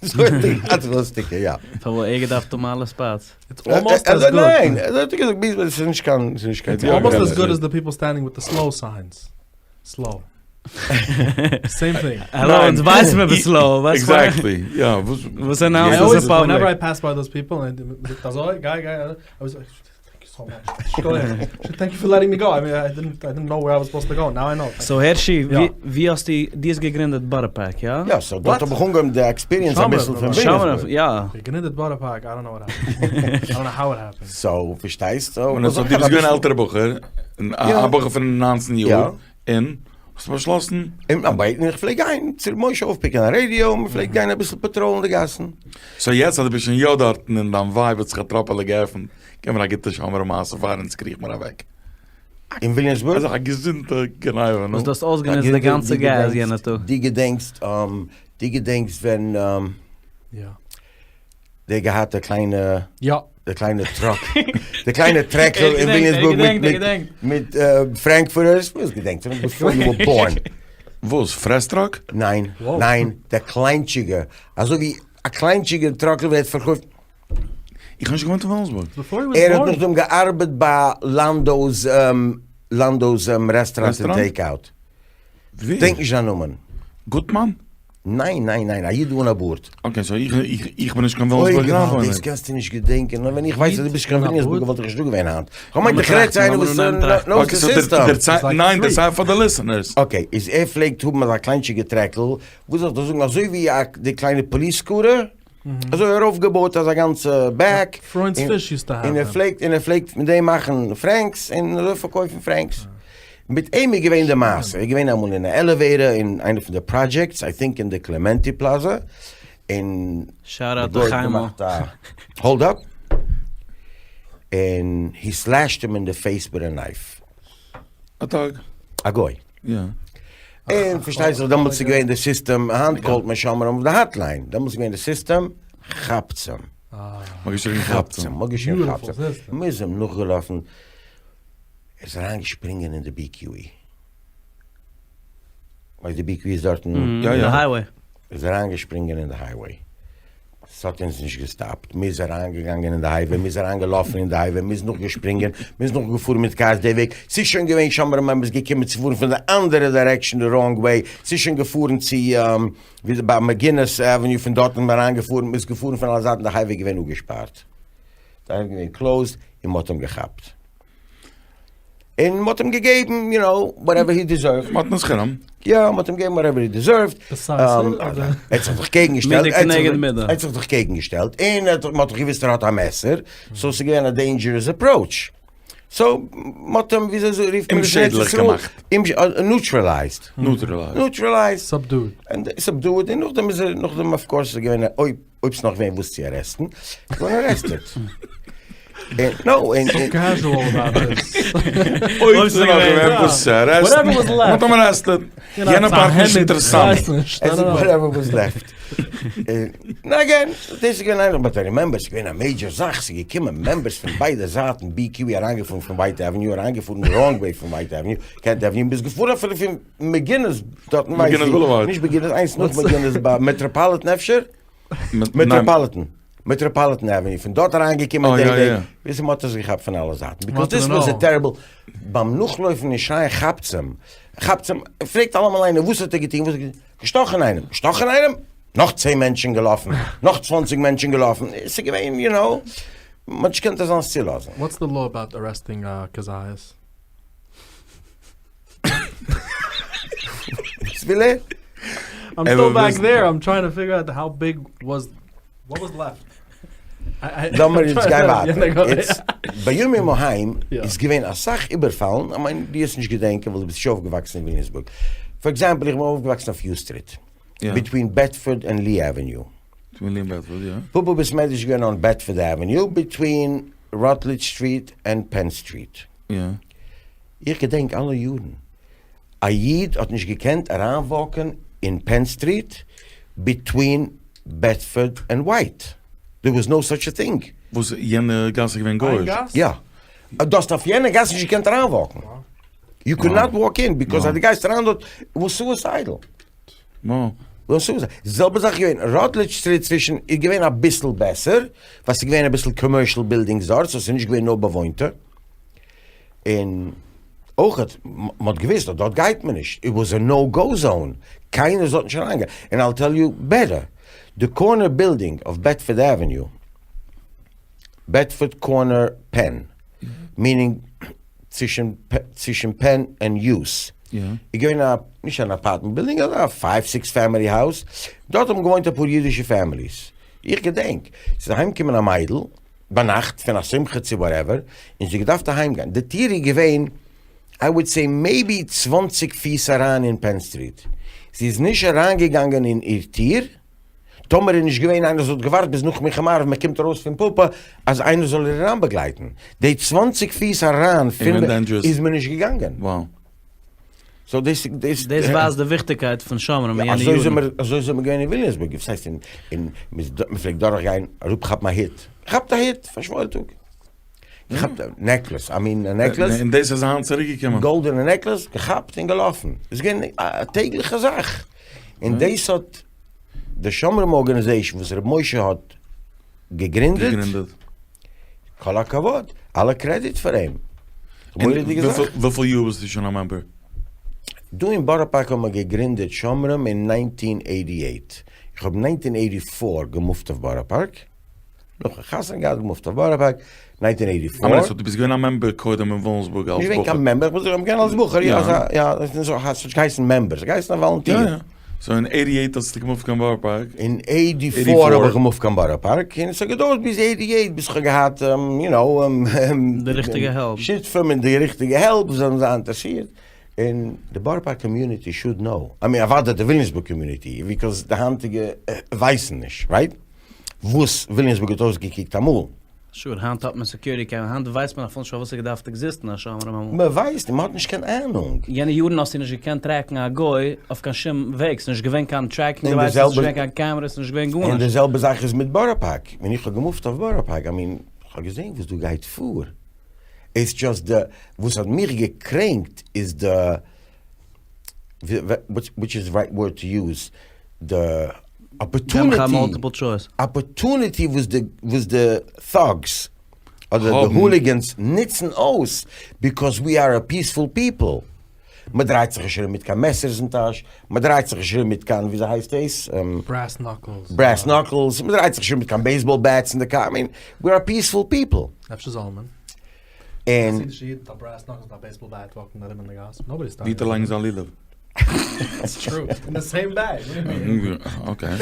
אזוי האט ער געהאט אזא sticker, יא. פארוואס ער געדארפט האבן אלע spots? It's almost as good. ניין, ער האט געזאגט be smart, ס'איז נישט קיין, ס'איז נישט קיין. It's almost as good as the people standing with the slow signs. Slow. Same thing. האלא, אונז ווייסן מיר ביסט slow. Exactly, יא. וואס announce עס אין public? Whenever I pass by those people, מ'זאגט אזוי, גיי גיי, I was like, thank you so much. Thank you for letting me go. I mean, I didn't, I didn't know where I was supposed to go. Now I know. So הערשי, ווי האסטו, דו האסט געגרינדעט בארא פארק, יא? יא, so דארט האב איך אנגעהויבן די experience אביסל פון וויליאמסבורג. יא. געגרינדעט בארא פארק, I don't know what happened. I don't know how it happened. So, פארשטייסט? סאו, דו ביסט געווען א עלטערע בחור. א בחור פון ניינצן יאר, און האסט באשלאסן? און ארבייטן, איך פלעג גיין צו ר' משה אויפפיקן א רעדיא, און מ'פלעגט גיין אביסל פאטראלן די גאסן. סאו יעצט אז דו ביסט שוין יא דארטן און דיין ווייב האט זיך א טראפעלע געעפנט, געב מיר א גוטע שומרים מעשה פאר אונז קריך מיר אוועק. אין וויליאמסבורג? אזא געזונטע גניבה, נו. וואס דו האסט אויסגענוצט די גאנצע געז יענע טאג. דו געדענקסט, דו געדענקסט ווען. יא. דער געהאט די קליינע יא. די קליינע טראק די קליינע טרעקל אין וויליאמסבורג מיט מיט מיט פרענקפורטערס וואס געדענקסט נאך ביפאר יו ווער בארן. וואס? פרעס טראק? ניין ניין דער קליינטשיגע אזוי ווי א קליינטשיגע טראקל ווערט פארקויפט. איך האב נישט געוואוינט אין וויליאמסבורג. ער האט נאכדעם געארבעט ביי לאנדאו'ס לאנדאו'ס רעסטוראנט און טעיק אוט. געדענק נישט זיין נאמען. גוטמאן? ניין ניין ניין, א איד אן א בארד. okay so איך איך איך בין נישט קיין וויליאמסבורגער איינוואוינער. אוי געוואלד דאס קענסטו נישט געדענקען, נאר ווען איך ווייס אז דו ביסט נישט קיין וויליאמסבורגער וואלט איך נישט דא געווען היינט. כ'האב געמיינט איך רעד צו איינער וואס נאוס די סיסטעם. ניין דערצייל פאר די ליסענערס. okay איז ער פלעגט האבן אזא קליינטשיגע טרעקל, וואס זאל איך דיר זאגן אזוי ווי א די קליינע police scooter, אזוי ארויפגעבויט אזא גאנצע back, און ער פלעגט און ער פלעגט מיט דעם מאכן פרענקס און אזוי פארקויפן פרענקס. מיט אים איז געווען די מעשה, ער איז געווען אמאל אין א elevator אין איינע פון די projects, I think אין די קלעמענטי פלאזא, און די גוי האט געמאכט א hold up, און he slashed him in the face with a knife. א טאג. א גוי. יא. און פארשטייט זיך דעמאלטס איז געווען די סיסטעם, היינט קאלט מען שומרים אויף די hotline, דעמאלטס איז געווען די סיסטעם, כאפצעם. מ'האט געשריגן כאפצעם. מ'האט געשריגן כאפצעם. מ'איז אים נאכגעלאפן, ער איז אריינגעשפרינגען אין די BQE. ווייסט די BQE איז דארטן? יא יא. די highway. ער איז אריינגעשפרינגען אין די highway. ס'האט אונז נישט געסטאפט, מ'איז אריינגעגאנגען אין די highway, מ'איז אריינגעלאפן אין די highway, מ'איז נאכגעשפרינגען, מ'איז נאכגעפארן מיט cars די וועג, ס'איז שוין געווען שומרים מען איז געקומען צו פארן פון די אנדערע direction די wrong way, ס'איז שוין געפארן צו ווי ביי McGuinness Avenue פון דארט איז מען אריינגעפארן, מ'איז געפארן פון אלע זייטן די highway איז געווען אפגעשפארט, די highway איז געווען closed און מ'האט אים געכאפט. און מ'האט אים געגעבן, יו נאו, whatever he deserved. מ'האט אים חרם. יא, מ'האט אים געגעבן whatever he deserved. ער האט זיך דאך קעגן געשטעלט. מידה כנגד מידה. ער האט זיך דאך קעגן געשטעלט, און מ'האט דאך געוואוסט ער האט א מעסער, so ס'איז געווען א dangerous approach. so, מ'האט אים, וויאזוי רופט מען עס אין ארץ אומשעדליך ישראל? געמאכט. neutralized. neutralized. neutralized. subdued. subdued, און נאכדעם איז ער, נאכדעם of course איז געווען א, אויב. אויב ס'נאך געווען וואס צו ארעסטן, געווארן arrested. אויב ס'איז נאך געווען וואס צו ארעסטן, מ'האט אים arrested. יענע part נישט אינטערעסאנט. whatever was left. און again, דאס איז געווען איינער, but I remember ס'איז געווען א major זאך, ס'איז געקומען members פון ביידע זייטן, BQE אריינגעפארן פון White Avenue, אריינגעפארן wrong way פון White Avenue, Kent Avenue, ביסט געפארן אפילו פון McGuinness דארטן ווייס איך, נישט McGuinness, איינס נאך McGuinness ביי Metropolitan אפשר? Metropolitan, Metropolitan Avenue, פון דארט אריין געקומען די וועג, ביז מען האט עס געכאפט פון אלע זייטן, because this was a terrible, ביים נאכלויפן און שרייען כאפצעם, כאפצעם, פרעגט אלעמאל איינער וואס האט ער געטון, וואס האט ער געטון, געשטאכן איינעם, געשטאכן איינעם, נאך צען מענטשן געלאפן, נאך צוואנציג מענטשן געלאפן, עס איז געווען יו נאו, מען האט נישט געקענט אזאנס צולאזן. What's the law about arresting כזית? וואס וויל ער? I'm still back there, I'm trying to figure out how big was, what was left. לאמיר יעצט גיין ווייטער. בימים ההם איז געווען אסאך איבערפאלן, I mean דו וועסט נישט געדענקען ווייל דו ביסט נישט אויפגעוואקסן אין וויליאמסבורג. For example איך בין אויפגעוואקסן אויף Hughes Street, between Bedford and Lee Avenue. פאפא בית מדרש איז געווען on Bedford Avenue between Rutledge Street and Penn Street. איך געדענק אלע יארן, א איד האט נישט געקענט אריינוואקען אין Penn Street between Bedford and White, there was no such a thing. וואס יענע גאס איז געווען גוי'איש? יא, דו האסט אויף יענע גאס נישט געקענט אריינוואקן, you could not walk in, because אז דו גייסט אריין דארט וואס suicidal. זעלבע זאך איז געווען Rutledge Street צווישן איז געווען אביסל בעסער, ווייל ס'איז געווען אביסל commercial buildings דארט, so ס'איז נישט געווען נאר באוואוינטע. און אויכעט מ'האט געוויסט אז דארט גייט מען נישט, it was a no go zone, קיינער זאל נישט אריינגיין, און I'll tell you better, די corner building אויף Bedford Avenue, Bedford corner Penn, meaning צווישן צווישן Penn און Hughes, איז געווען א, נישט אן apartment building, אזא five six family house, דארט האבן געוואוינט אפאר אידישע families, איך געדענק, ס'איז אהיימגעקומען א מיידל, ביינאכט פון א שמחה צו whatever, און זי האט געדארפט אהיימגיין, די טיר איז געווען. איי וואלד סעי מעיבי צוואנציג פיס אריין אין פען סטריט, זי איז נישט אריינגעגאנגען אין איר טיר, טאמער איז נישט געווען איינער וואס האט געווארט ביז נאך מנחה מעריב מען קומט ארויס פון פאפא אז איינער זאל איר אריינבאגלייטן, די צוואנציג פיס אריין פון איז מען נישט געגאנגען. סאו דאס דאס דאס ווייזט די וויכטיגקייט פון שומרים אין יענע יארן. אזוי זעמיר געווען אין וויליאמסבורג, וואס הייסט אין מען פלעגט דורך גיין אראפ כאפן א היט, כאפט א היט פאר שוואוילטאג. געכאפט א נעקלעס, איי מין א נעקלעס. און דאס איז היינט צוריק געקומען. גאלדענע נעקלעס, געכאפט און געלאפן. איז געווען א טעגליכע זאך. און דאס האט די שומרים ארגאניזעישן וואס ר' משה האט געגרינדעט, כל הכבוד, אלע קרעדיט פאר אים. מורא'דיגע זאך. וויפיל יאר ביסטו שוין א מעמבער? דא אין בארא פארק האט מען געגרינדעט שומרים אין ניינטין עיטי עיט. איך האב ניינטין עיטי פאר געמופט אויף בארא פארק. נאכן חתונה געהאט געמופט אויף בארא פארק, ניינטין עיטי פאר. אמער, סאו דו ביסט געווען א מעמבער קודם אין וויליאמסבורג אלס בחור? נישט געווען קיין מעמבער, איך בין געווען אלס בחור, יא, יא, ס'האט נישט געהייסן מעמבער, ס'האט געהייסן א וואלונטיר. יא יא, סאו אין עיטי עיט האסטו געמופט קיין בארא פארק? אין עיטי פאר האב איך געמופט קיין בארא פארק, און ס'האט געדויערט ביז עיטי עיט ביז כ'האב געהאט, יו נאו, די ריכטיגע העלפ. שותפים און די ריכטיגע העלפ וואס האבן זיך אינטערעסירט, און די בארא פארק קאמיוניטי שוד נאו, איי מין אוודאי די וויליאמסבורג קאמיוניטי, ביקאוז די היינטיגע ווייסן נישט, רייט? וואס וויליאמסבורג האט אויסגעקוקט אמאל. שור, היינט האט מען סעקיוריטי קעמערע, היינט ווייסט מען אפילו נישט פארוואס ס'האט געדארפט עקזיסטן א שומרים אמאל. מען ווייסט, מען האט נישט קיין אהנונג. יענע יארן האסטו נישט געקענט טרעקן א גוי אויף קיין שום וועג, ס'איז נישט געווען קיין טרעקינג דעווייסעס, ס'איז נישט געווען קיין קעמערעס, ס'איז נישט געווען גארנישט. און די זעלבע זאך איז מיט בארא פארק, ווען איך האב געמופט אויף בארא פארק, איי מין, כ'האב געזען וואס דא גייט פאר, איטס דזשאסט די, וואס האט מיך געקרענקט איז די, וויטש איז די רייט ווארד טו יוז, די אפערטוניטי וואס די וואס די טאגס אדער די הוליגענס נוצן אויס ביקאוז ווי אר א פיעספול פיפל, מען דרייט זיך נישט ארום מיט קיין מעסערס אין טאש, מען דרייט זיך נישט ארום מיט קיין וויאזוי הייסט דאס? ברעס נאקלס. ברעס נאקלס, מען דרייט זיך נישט ארום מיט קיין בעיסבאל בעטס אין די קאר, איי מין, ווי אר פיעספול פיפל. אפשר זאל מען. און. חסידישע איד מיט א ברעס נאקלס מיט א בעיסבאל בעט וואקן ארום אין די גאס, נאובאדי סטאפס. ווי לייגן זיין לולב. איטס טרו, אין די סעים בעג, וואט דו יו מין? אקעי.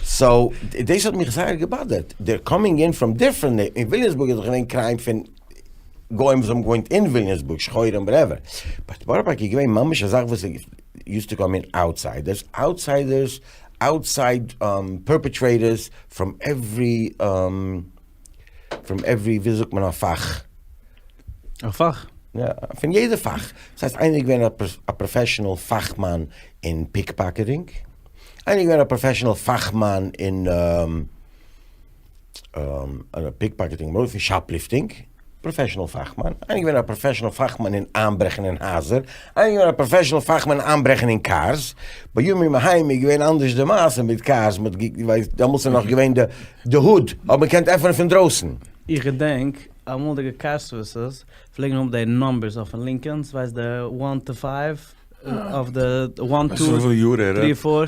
סאו, דאס האט מיך זייער געבאדערט, דעיר קאמינג אין פראם דיפרענט, אין וויליאמסבורג איז דאך געווען קריים פון גוים וואס האבן געוואוינט אין וויליאמסבורג, שחורים וואטעווער, באט בארא פארק איז געווען ממש א זאך וואס יוזט טו קאם אין אוטסיידערס, אוטסיידערס, אוטסייד פערפעטרעיטערס פראם עווערי. פראם עווערי, ווי זאגט מען א פאך? א פאך? יא, פון יעדע פאך. דאס הייסט איינער איז געווען א פראפעשענעל פאכמאן אין פיקפאקעטינג, איינער איז געווען א פראפעשענעל פאכמאן אין פיקפאקעטינג, און שאפליפטינג, פראפעשענעל פאכמאן, איינער איז געווען א פראפעשענעל פאכמאן אין איינברעכן אין הייזער, איינער איז געווען א פראפעשענעל פאכמאן אין איינברעכן אין קארס, בימים ההם איז געווען אנדערש די מעשה מיט קארס, מען האט געווייסט, דעמאלטס איז נאך געווען די די הוד האט מען געקענט עפענען פון דרויסן. איך געדענק אמאלדיגע קאר סערוויסעס פלעגן האבן די נאמבערס אויפן לינקאלנס, ווייסט די וואן טו פייוו. אויף די וואן טו טרי פאר,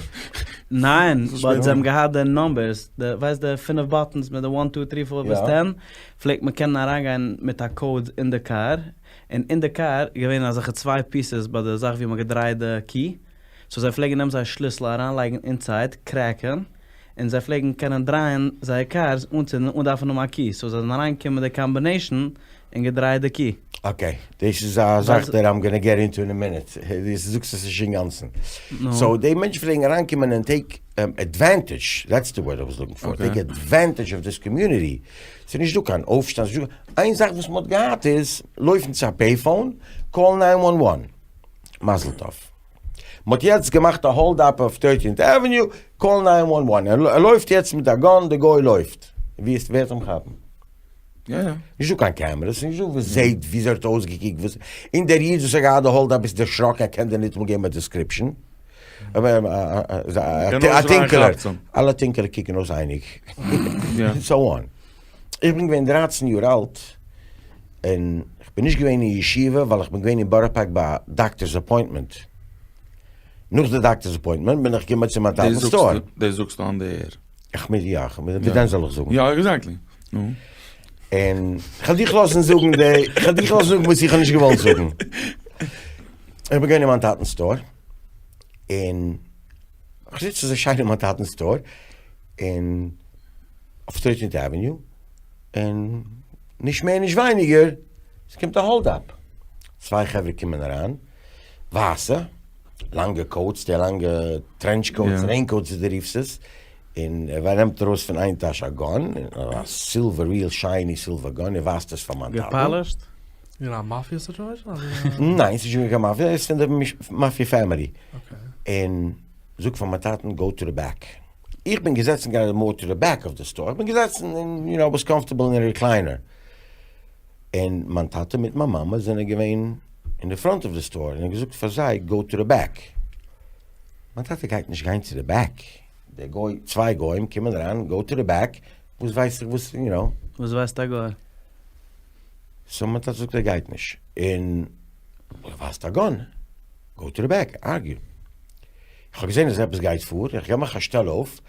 ניין, באט זיי האבן געהאט די נאמבערס, די ווייסט די פינף באטענס מיט די וואן טו טרי פאר ביז טען, פלעגט מען קענען אריינגיין מיט א קאוד אין די קאר, און אין די קאר איז געווען אזעלכע צוויי פיסעס ביי די זאך ווי מ'האט געדרייט די קי, סאו זיי פלעגן נעמען זייער שליסל אריינלייגן אינסייד, קרעקען, און זיי פלעגן קענען דרייען זייער קארס אנצינדן אן דארפן האבן א קי, סאו זיי זענען אריינגעקומען מיט די קאמבינעישן און געדרייט די קי. אקעי, דאס איז א זאך דעט איים גאנא געט אינטו אין א מינוט, דו זאגסט עס נישט אינגאנצן. סאו די מענטשן פלעגן אריינקומען און טעיק עדווענטעדזש, דעטס די ווארד איי וואס לוקינג פאר, טעיק עדווענטעדזש אוו דיס קאמיוניטי, ס'איז נישט דא קיין אויפשטאנד, ס'איז נישט דא, איין זאך וואס מ'האט געהאט איז, לויפן צו א פעי פאון, קאל ניין וואן וואן, מזל טוב. מ'האט יעצט געמאכט א האלד אפ אויף טוירטינט עוועניו, קאל ניין וואן וואן, ער לויפט יעצט מיט א גאן, די גוי לויפט, ווי איז, ווער וועט אים כאפן? נישט דא קיין קעמערעס, נישט דא וואס זעהט וויאזוי ער האט אויסגעקוקט, וואס, און דער איד וואס האט געהאט די האלד אפ איז דערשראקן ער קען דיר ניטאמאל געבן א דעסקריפשאן, א טונקעלער, אלע טונקעלע קוקן אויס אייניג, און סאו אן. איך בין געווען דרייצן יאר אלט, און איך בין נישט געווען אין ישיבה ווייל איך בין געווען אין בארא פארק ביי א דאקטערס אפוינטמענט, נאך די דאקטערס אפוינטמענט בין איך געקומען צו מיין טאטנ'ס סטאר. דאס זאגסטו אן די עיר? איך מיין יא, ווי דען זאל איך זאגן? יא עקזעקטלי, נו. און כ'וועל דיך לאזן זאגן די, כ'וועל דיך לאזן זאגן וואס איך האב נישט געוואלט זאגן. איך בין געווען אין מיין טאטנ'ס סטאר, און כ'זיץ אזוי שיין אין מיין טאטנ'ס סטאר, און אויף טוירטינט עוועניו, און נישט מער נישט ווייניגער, ס'קומט א האלד אפ. צוויי חברה קומען אריין, ווייסע, לאנגע coats, די לאנגע trench coats, rain coats ווי דו רופסט עס, און ער נעמט ארויס פון איין טאש א gun, א silver, real shiny silver gun, ער ווייזט עס פאר מיין טאטן. געפאלישט? אין א mafia situation? ניין, ס'איז נישט געווען קיין מאפיא, ער איז פון די mafia family. און זאגט פאר מיין טאטן go to the back. איך בין געזעצן גראדע more to the back of the store, איך בין געזעצן און you know, was comfortable אין א recliner. און מיין טאטע מיט מיין מאמע זענען געווען אין די front of the store, און ער האט געזאגט פאר זיי go to the back. מיין טאטע גייט נישט גיין צו די back, דער גוי, צוויי גוים קומען אריין, go to the back, וואס ווייס איך וואס, you know. וואס ווייסט א גוי? so מיין טאטע זאגט ער גייט נישט, און ער ווייזט א gun, go to the back, argue. איך האב געזען אז עפעס גייט פאר, איך געב מיך א שטעל אויף,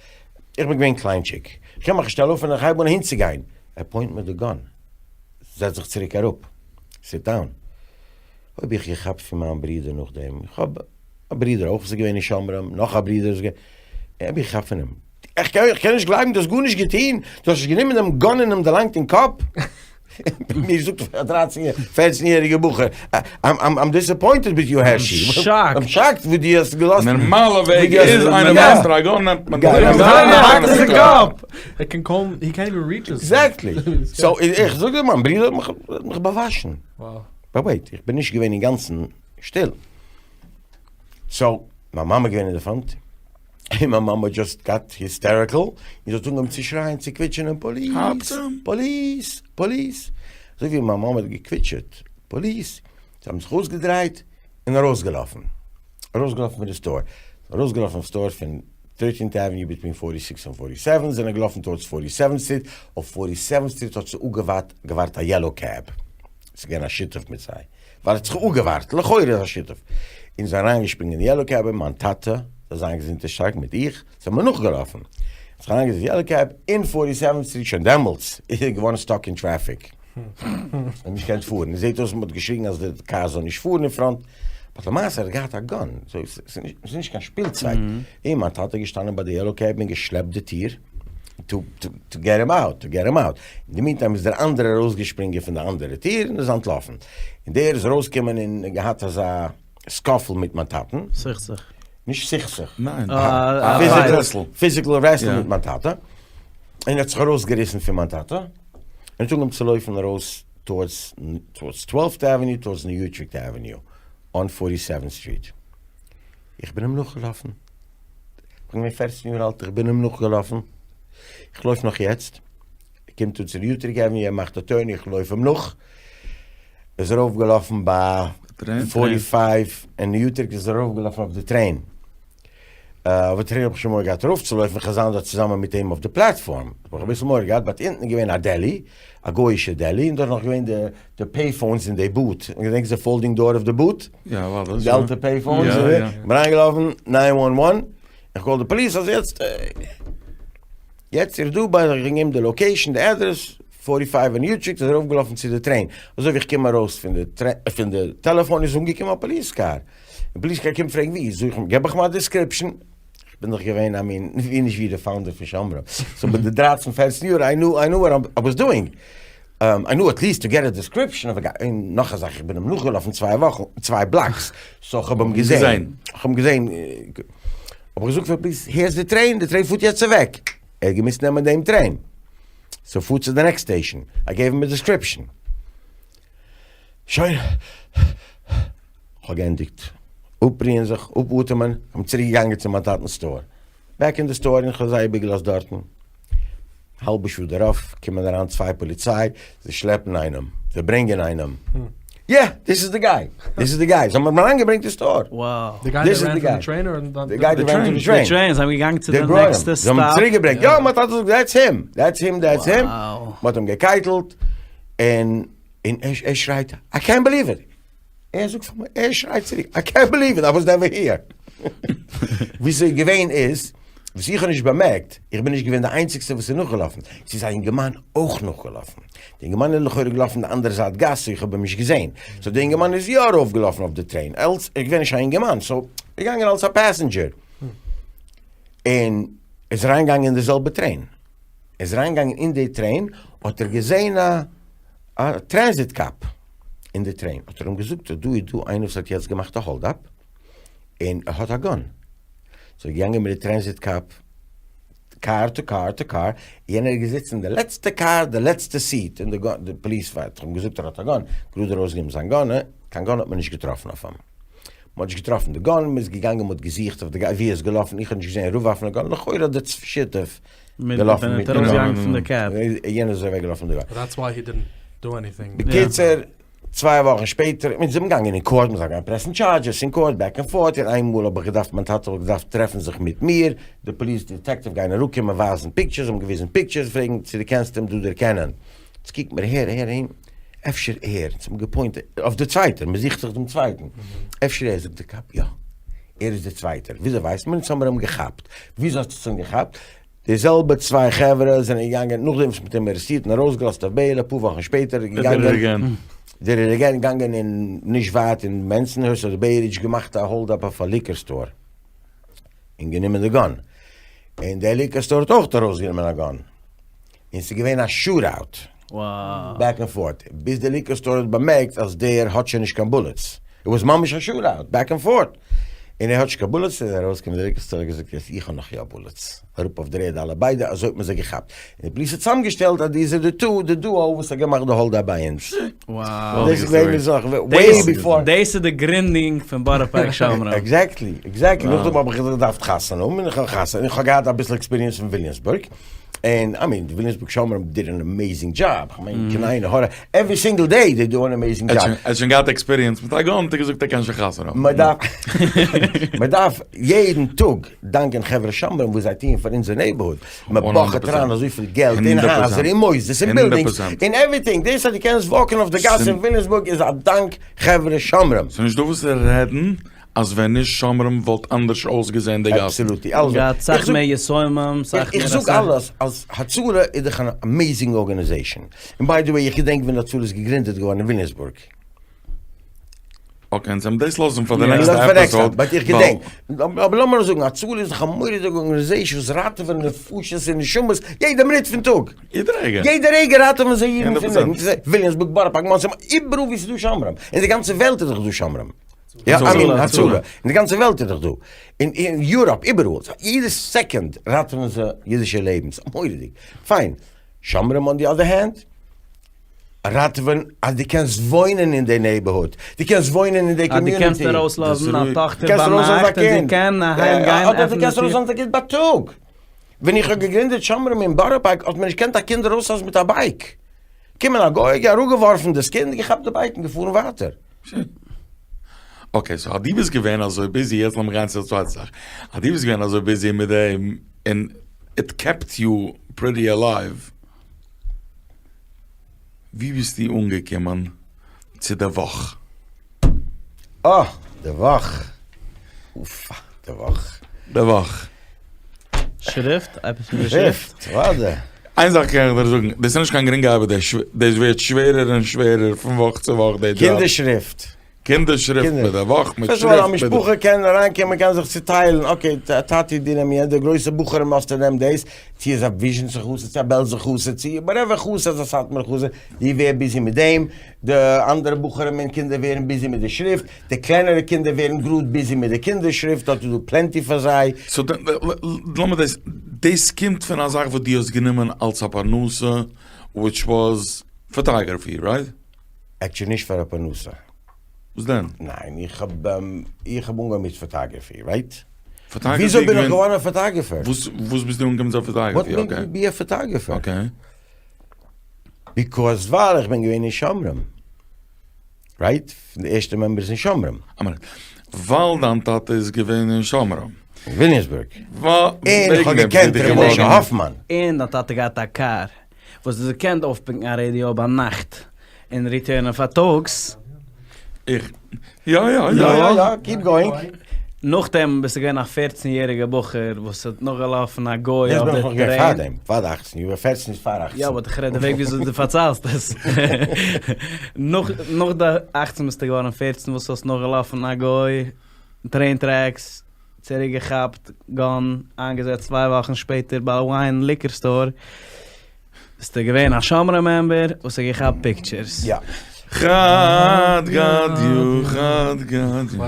איך בין געווען קליינטשיג, איך געב מיך א שטעל אויף און איך הייב אן אהינצוגיין, ער point מיט די gun, זעץ זיך צוריק אראפ, sit down. האב איך געכאפט פון מיין ברודער נאכדעם, איך האב א ברודער אויך וואס איז געווען אין שומרים, נאך א ברודער איז געווען, האב איך געכאפט פון אים, איך קען נישט גלייבן דו האסט גארנישט געטון, דו האסט נישט גענומען דעם gun און אים דערלאנגט אין קאפ. מיר זאגט א דרייצן פערצן יעריגע בחור, I'm disappointed with you הערשי, I'm shocked ווי דו האסט געלאזט. נארמאלע וועג איז איינער ווייזט דיר א gun נעמט מען די קאפ. ער קען קוים, he can't even reach us. Exactly. So איך זאג דיר מיין ברודער האט מיך באוואשן. But wait, איך בין נישט געווען אינגאנצן שטיל. So מיין מאמע איז געווען אין די front. און מיין מאמע just got hysterical, און זי האט אנגעהויבן צו שרייען צו קוויטשענען police! Police! Police! אזוי ווי מיין מאמע האט געקוויטשעט police, זיי האבן זיך אויסגעדרייט און ארויסגעלאפן, ארויסגעלאפן פון די store, ארויסגעלאפן פון store פון Thirteenth Avenue between forty six און forty seven, זענען געלאפן towards forty seven street, אויף forty seven street האט זיך אפגעווארט א yellow cab, ס'איז געווען א שותף מיט זיי. ווייל ער האט זיך אפגעווארט, לכאורה איז א שותף, און זיי אריינגעשפרינגען אין yellow cab און מיין טאטע, זאל זיין געזונט און שטארק, מיט איך, זענען מיר נאכגעלאפן, האט זיך אריינגעזעצט אין yellow cab, אין forty seventh street, שוין דעמאלטס איז ער געווארן stuck אין טרעפיק, און נישט געקענט פארן, עס זעט אויס מען האט געשריגן אז די קאר זאל נישט פארן אין front, but למעשה ער האט געהאט א gun, so ס'איז נישט קיין שפילצייג, און מיין טאטע איז געשטאנען ביי די yellow cab און געשלעפט די טיר. To get him out, to get him out. אין די meantime איז דער אנדערער ארויסגעשפרינגען פון די אנדערע טיר און איז אנטלאפן. און דער איז ארויסגעקומען און געהאט אזא scuffle מיט מיין טאטן. סכסוך. נישט סכסוך. ניין. Physical wrestle מיט מיין טאטע. און ער האט זיך ארויסגעריסן פון מיין טאטע. און האט אנגעהויבן צו לויפן ארויס towards Twelfth Avenue, towards New Utrecht Avenue, on forty seventh street. איך בין אים נאכגעלאפן. כ'בין געווען פערצן יאר אלט, איך בין אים נאכגעלאפן, איך לויף נאך יעצט, ער קומט אן צו די Utrecht Avenue, ער מאכט א turn, איך לויף אים נאך, ער איז ארויפגעלאפן ביי forty five אין Utrecht איז ער ארויפגעלאפן אויף די train, אויף די train האב איך שוין מורא געהאט ארויפצולויפן, איך זיין דארט צוזאמען מיט אים אויף די platform, האב איך אביסל מורא געהאט, but אונטן איז געווען א deli, א גוי'אישע deli, און דארט נאך געווען די די pay phones אין די booth, געדענקסט די folding door אויף די booth? יא אוודאי. די אלטע pay phones, יא יא. כ'בין אריינגעלאפן nine one one, איך call די פאליס אז יעצט יעצט איז דא ביי, איך געגעבן די location די address, forty five אין Utrecht, איז ארויפגעלאפן צו די train, אזוי ווי איך קום ארויס פון די פון די טעלעפאן איז אנגעקומען א police car, די police car קומט פרעגן ווי, זאג איך אים געב איך אים א description, כ'בין דאך געווען א מין ווי נישט ווי די founder פון שומרים, so ביי די דרייצן פערצן יאר I knew I knew what I was doing, I knew at least to get a description of a guy, און נאך א זאך איך בין אים נאכגעלאפן צוויי וואכן, צוויי blocks, so כ'האב אים געזען, כ'האב אים געזען, האב איך געזאגט פאר פאליס, here is the train, די train פארט יעצט אוועק, ער האט געמוזט נעמען דעם train, so פארט צו די next station, I gave him a description, שוין, כ'האב געענדיגט אפרוען זיך, אפאטעמען, כ'בין צוריק געגאנגען צו מיין טאטנ'ס store, back אין די store און כ'האב זיי איבערגעלאזט דארטן. האלבע שעה דערויף קומען אריין צוויי פאליציי, זיי שלעפן איינעם, זיי ברענגען איינעם, yeah, this is the guy, this is the guy, זיי האבן אים אריינגעברענגט אין store. The guy that ran to the train? די train, זיי האבן געגאנגען צו די נעקסטע stop. זיי האבן אים צוריק געברענגט, יא, מיין טאטע זאגט that's him, that's him, that's him, מ'האט אים געקייטלט, און ער שרייט, איי קענט בעליוו איט. ער זאגט פאר מיר, ער שרייט צוריק, איי קענט בעליוו איט, איי וואס נעווער היער. ווי ס'איז געווען איז, וואס איך האב נישט באמערקט, איך בין נישט געווען די איינציגסטע וואס איז נאכגעלאפן, ס'איז א אינגערמאן אויך נאכגעלאפן. די אינגערמאן איז לכאורה געלאפן די אנדערע זייט גאס, so איך האב אים נישט געזען. So די אינגערמאן איז יא ארויפגעלאפן אויף די train, אלס, ער איז געווען נישט א אינגערמאן, so ער איז געגאנגען אלס א passenger. און איז אריינגעגאנגען אין די זעלבע train. ער איז אריינגעגאנגען אין די train, האט ער געזען א א transit cop. אין די טרעין, האט ער אים געזאגט אז דא איז דא איינער וואס האט יעצט געמאכט א האלד אפ, און ער האט א גאן. ס'איז געגאנגען מיט די טרענזיט קאפ, קאר טו קאר טו קאר, יענער איז געזיצן אין די לעצטע קאר, די לעצטע סיעט, און די פאליס האט אים געזאגט ער האט א גאן, גראד ארויסגענומען זיין גאן, קיין גאן האט מען נישט געטראפן אויף אים. מען האט נישט געטראפן די גאן, מען איז געגאנגען מען האט געזוכט אויף די גאס ווי ער איז געלאפן, איך האב נישט געזען אראפווארפן די גאן, לכאורה האט די שותף געלאפן מיט די גאן, יענער איז אוועק געלאפן מיט די גאן. דעטס וויי הי דידנט דו עניטינג. בקיצור, צוויי וואכן שפעטער, מיר זענען געגאנגען אין קאורט, מיר זענען געגאנגען פרעסן טשארדזשעס אין קאורט, בעק ענד פארט, און איינמאל האב איך געדארפט, מיין טאטע האט געדארפט טרעפן זיך מיט מיר, די פאליס דעטעקטיוו גייען אראפקומען ווייזן פיקטשערס, האבן געוויזן פיקטשערס, פרעגן צו דו קענסט אים דא דערקענען, יעצט קוקט מיר הער הער אים, אפשר ער, אונז האבן געפוינט אויף די צווייטער, מען זוכט זיך דעם צווייטן, אפשר ער, זאגט די קאפ, יא, ער איז דער צווייטער, וויאזוי ווייסט מען, אונז האמיר אים געכאפט, וויאזוי האסטו עס אים געכאפט, די זעלבע צוויי חברה זענען געגאנגען נאכדעם וואס מען האט אים ארעסטירט און ארויסגעלאזט אויף בעיל אפאר וואכן שפעטער איז געגאנגען דער איז געגאנגען אין נישט ווייט אין בענסאנהורסט אדער בעי רידזש געמאכט א האלד אפ אויף א ליקער סטאר און גענומען די גאן און דער ליקער סטאר האט אויך ארויסגענומען א גאן און ס'איז געווען א שוט אוט בעק ענד פארט ביז די ליקער סטאר האט באמערקט אז דער האט שוין נישט קיין בולעטס, איט וואס ממש א שוט אוט בעק ענד פארט, און ער האט נישט קיין בולעטס איז ארויסגעקומען די ליקער סטאר האט געזאגט יעצט איך האב נאך יא בולעטס, אראפ אויף דער ערד אלע ביידע אזוי האט מען זיי געכאפט, און די פאליס האט צוזאמגעשטעלט אז די זענען די טו די דואו וואס האט געמאכט די האלד אפ ביי אונז. דאס איז געווען די זאך וועי ביפאר. דאס איז די גרינדינג פון בארא פארק שומרים. עקזעקטלי עקזעקטלי, נאכדעם האב איך געדארפט חתונה האבן און איך האב חתונה איך האב געהאט אביסל עקספיריענס פון וויליאמסבורג. און איי מין די וויליאמסבורג שומרים דיד אן אמעיזינג דזשאב, כ'מיין קיין עין הרע, עווערי סינגל דעי דעי דו אן אמעיזינג דזשאב. ער האט שוין געהאט עקספיריענס מיט א גאן האט ער געזאגט ער קען שוין חתונה האבן. מען דארף מען דארף יעדן טאג דאנקען חברה שומרים וואס זיי טוען פאר אונזער נעיבערהוד, מען באכעט אריין אזויפיל געלט אין הייזער אין מוסדות אין בילדינגס אין עווריטינג, דאס אז דו קענסט וואקן אויף די גאס אין וויליאמסבורג איז א דאנק חברה שומרים. ס'נישט דא וואס צו רעדן אז ווען נישט שומרים וואלט אנדערש אויסגעזען די גאסן. אבסעלוטלי. אלזא, געהאט סאך מער יסומים, סאך מער איך זאג אלעס אז הצלה איז דאך אן אמעיזינג ארגאניזעישאן. און ביי די וועי איך געדענק ווען הצלה איז געגרינדעט געווארן אין וויליאמסבורג. אקעי אונז וועלן דאס לאזן פאר די נעקסטע עפיסאוד. באט איך געדענק. אבער לאמיר זאגן הצלה איז דאך א מורא'דיגע ארגאניזעישאן וואס ראטעווען נפשות און נשמות יעדע מינוט פון טאג. יעדע רגע. יעדע רגע ראטעווען זיי אידן פון וויליאמסבורג, בארא פארק, מאנסי, איבעראל וואו ס'איז דא שומרים. אין די גאנצע וועלט איז דאך דא שומרים. יא, איי מין הצלה, אין די גאנצע וועלט איז דאך דא, אין יוראפ, איבעראל, יעדע סעקאנד ראטעווען זיי אידישע לעבנס, מורא'דיג, פיין, שומרים אן די אדער הענד, ראטעווען אז דו קענסט וואוינען אין די נעיבערהוד, דו קענסט וואוינען אין די קאמיוניטי, אז דו קענסט ארויסלאזן א טאכטער ביינאכט און זי קען אהיים גיין, אדער דו קענסט ארויסלאזן א קינד בייטאג, ווען איך האב געגרינדעט שומרים אין בארא פארק האט מען נישט געקענט א קינד ארויסלאזן מיט א בייק, קומען א גוי, אראפגעווארפן דאס קינד, געכאפט די בייק און געפארן ווייטער. אקעי סאו אז דו ביסט געווען אזוי ביזי, יעצט לאמיר גיין צו די צווייטע זאך, אז דו ביסט געווען אזוי ביזי מיט דעם און איט קעפט יו פריטי עלייוו, ווי ביסטו אנגעקומען צו די וואך? אה! די וואך! אופא! די וואך! די וואך! שריפט? עפעס מיט די שריפט? שריפט, אוודאי. איין זאך קען איך דיר זאגן, דאס איז נישט קיין גרינגע ארבעט, דאס ווערט שווערער און שווערער פון וואך צו וואך די דזשאב. קינדער שריפט. קינדער שריפט מיט די וואך מיט שריפט. א שריפט. משפחה קען אריינקומען קען זיך צוטיילן, אקעי טאטי דו נעם יענע, די גרויסע בחורים לאזטו נעם דאס, צו איז א וויזשניצער חסיד צו א בעלזער חסיד צו וואטעווער חסיד א סאטמאר חסיד, דו ווער ביזי מיט דעם, די אנדערע בחורים און קינדער ווערן ביזי מיט די שריפט, די קלענערע קינדער ווערן גראד ביזי מיט די קינדער שריפט, דארט איז דא פלענטי פאר זיי. סאו לאמיר דאס, דאס קומט פון א זאך וואס דו האסט גענומען אלס א פרנסה, וויטש וואס פאטאגראפי, רייט? עקטשעלי נישט פאר א פרנסה. וואס דען? ניין, איך האב איך האב אנגעהויבן מיט פאטאגראפי, רייט? וויאזוי בין איך געווארן א פאטאגראפער? וואס וואס ביסטו אנגעקומען צו פאטאגראפי? וואט מעיד מי בי א פאטאגראפער? אקעי. ביקאוז ווייל איך בין געווען אין שומרים. רייט? פון די ערשטע מעמבערס אין שומרים. א מינוט. ווייל דיין טאטע איז געווען אין שומרים. אין וויליאמסבורג. און איך האב געקענט ר' משה האפמאן. און דיין טאטע געהאט א קאר וואס האט געקענט אויפפיקן א רעדיא ביינאכט און ריטערנען פארטאגס. איך. יא יא יא יא יא, קיפ גאוינג. נאכדעם ביסטו געווען א פערצן יעריגע בחור וואס האט נאכגעלאפן א גוי דאס אויף בין די איך נאך געווען טרעין. פארדעם, פאר די אכצן יאר, פערצן איז פאר אכצן. יא באט איך רעד די וועג וויאזוי דו פארציילסט עס. נאך נאך די אכצן ביסטו געווארן פערצן וואס האסט נאכגעלאפן א גוי, טרעין טרעקס, צוריק געכאפט, גאן, איינגעזעצט צוויי וואכן שפעטער ביי א וויין ליקער סטאר. ביסטו געווען א שומרים מעמבער וואס האט געכאפט פיקטשערס. יא. חד גדיא חד גדיא.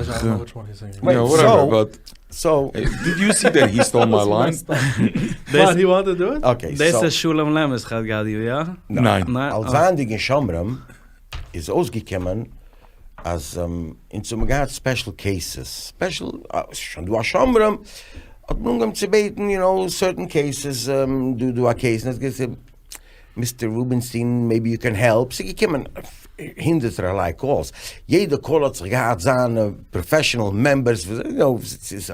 יא וואטעווער באט סאו. דיד יו סי דעט הי סטאל מיי ליין? וואט הי וואנטעד טו דו איט? אקעי דאס סאו. איז שלום לעמער'ס חד גדיא יא? ניין. אלס זייענדיג אין שומרים איז אויסגעקומען אז אונז האבן געהאט ספעשל קעיסעס, ספעשל, ס'איז שוין דא א שומרים, האט מען אנגעהויבן צו בעטן יו נאו סערטען קעיסעס, דא דא א קעיס, און עס געזאגט מיסטער רובינשטיין מעיבי יו קען העלפ, ס'איז געקומען הונדערטער ערליי קאלס, יעדע קאל האט זיך געהאט זיינע פראפעשענעל מעמבערס, יו נאו,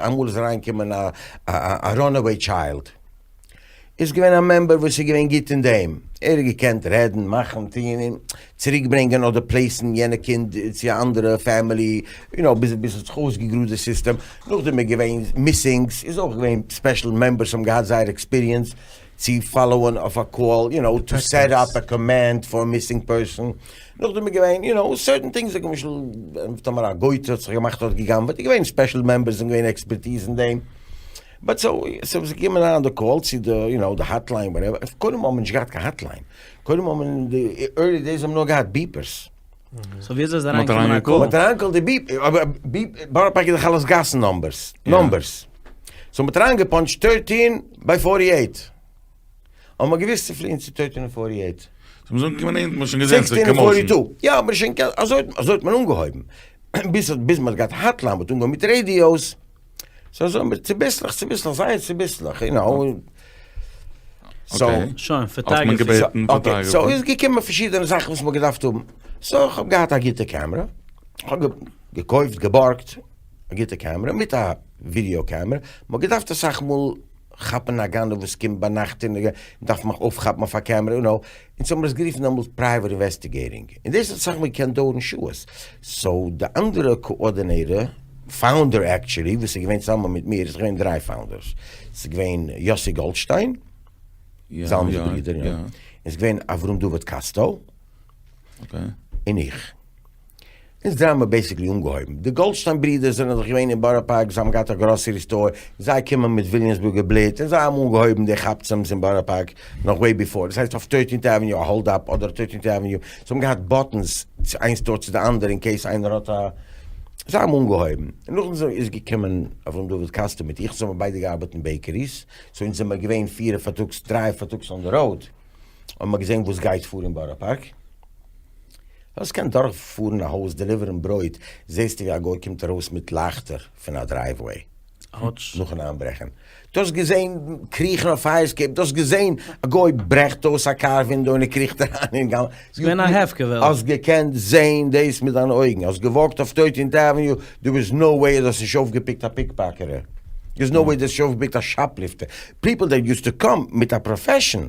אמאל איז אריינגעקומען א א ראנעוועי טשיילד. איז געווען א מעמבער וואס איז געווען גוט אין דעם, ער האט געקענט רעדן, מאכן, טוהן, און צוריק ברענגען אדער פלעיסן יענע קינד צו א אנדערע פעמילי, יו נאו, ביז ביז ס'האט זיך אויסגעגראדט די סיסטעם, נאכדעם איז געווען מיסינגס, איז אויך געווען ספעשל מעמבערס האבן געהאט זייער עקספיריענס צו פאלאוען אויף א קאל, יו נאו, טו סעט אפ א קאמענד פאר א מיסינג פערסאן, נאכדעם איז געווען, יו נאו, סערטען טינגס, למשל טאמער א גויטע האט זיך געמאכט האט גע'גנב'עט, איז געווען ספעשל מעמבערס און געווען עקספערטיז אין דעם. באט סאו סאו ס'איז געקומען אריין די קאל צו די יו נאו די האטליין וואטעווער, קודם האבן מיר נישט געהאט קיין האטליין, קודם האבן מיר אין די ערלי דעיס האבן מיר נאר געהאט ביפערס. סאו ווי אזוי איז אריינגעקומען א קאל? מ'האט אריינגעקאלט די ביפ, אבער ביפ, בארא פארק איז דאך אלעס גאסן נאמבערס, נאמבערס, סאו מ'האט אריינגעפאנטשט טערטין ביי פארטי עיט, האבן מיר געוויסט צו פליען צו טערטין און פארטי עיט. סאו מ'איז אנגעקומען אונטן, מ'האט שוין געזען ס'איז סיקסטין און פארטי קאמאושען. טו, יא מ'איז שוין, אזוי האט מען אנגעהויבן, ביז ביז מ'האט געהאט האטליין, מ'האט אנגעהויבן מיט רעדיאוס. סאו אזוי מיט צוביסלעך צוביסלעך זייער צוביסלעך יו נאו. סאו שוין האט מען פאטאגרעפי. געבעטן אקעי סאו פאטאגרעפי. איז געקומען פארשידענע זאכן וואס מ'האט געדארפט האבן, סאו איך האב געהאט א גוטע קעמרע, כ'האב געקויפט געבארגט א גוטע קעמרע מיט א ווידיאו קעמרע, מ'האט געדארפט אסאך מאל כאפן א גנב וואס קומט ביינאכט און דארף מיך אויפכאפן אויף א קעמרע יו נאו, אונז האבן עס גערופן דעמאלט פרייוועט אינוועסטיגעיטינג, און דאס האט אסאך מאל געקענט דויערן שעות, סאו די אנדערע קאארדינעיטער, פאונדער עקטשולי, וואס איז געווען צוזאמען מיט מיר, עס איז געווען דריי פאונדערס, עס איז געווען יאסי גאלדשטיין, זלמנ'ס ברודער, יא, און עס איז געווען אברהם דוד קאסטאו, און איך. אונז דריי האבן בעיסיקלי אנגעהויבן. די גאלדשטיין ברידער זענען דאך געווען אין בארא פארק, זיי האבן געהאט א גראסערי סטאר, זיי קומען מיט וויליאמסבורגער בלוט, און זיי האבן אנגעהויבן די כאפצעמס אין בארא פארק נאך וועי ביפאר, דאס הייסט אויף טוירטינט עוועניו א האלד אפ אדער טוירטינט עוועניו, זיי האבן געהאט באטענס צו איין סטאר צו די אנדערע אין קעיס איינער האט א, זיי האבן אנגעהויבן, און נאכדעם איז געקומען אברהם דוד קאסטער מיט איך, אונז האבן ביידע געארבעט אין בעיקעריס, סאו אונז זעמער געווען פירע פארטאגס, דריי פארטאגס אן די ראוד, האבן מיר געזען וואס גייט פאר אין בארא פארק. האסט געקענט דורך פארן א הויז דעליווערן ברויט זעסטו ווי א גוי קומט ארויס מיט לייכטער פון א דרייוועי נאכן איינברעכן, דו האסט געזען קריכן אויף פייער עסקעיפ, דו האסט געזען א גוי ברעכט אויס א קאר ווינדאו און ער קריכט אריין אין גאנ. ס'איז געווען א הפקר וועלט. האסט געקענט זען דאס מיט דיינע אויגן, האסט געוואקט אויף טוירטינט עוועניו, דער וואז נאו וועי אז דו האסט נישט אויפגעפיקט א פיקפאקעטער, דער איז נאו וועי דו האסט נישט אויפגעפיקט א שאפליפטער, פיפל דעט יוזט טו קאם מיט א פראפעשן.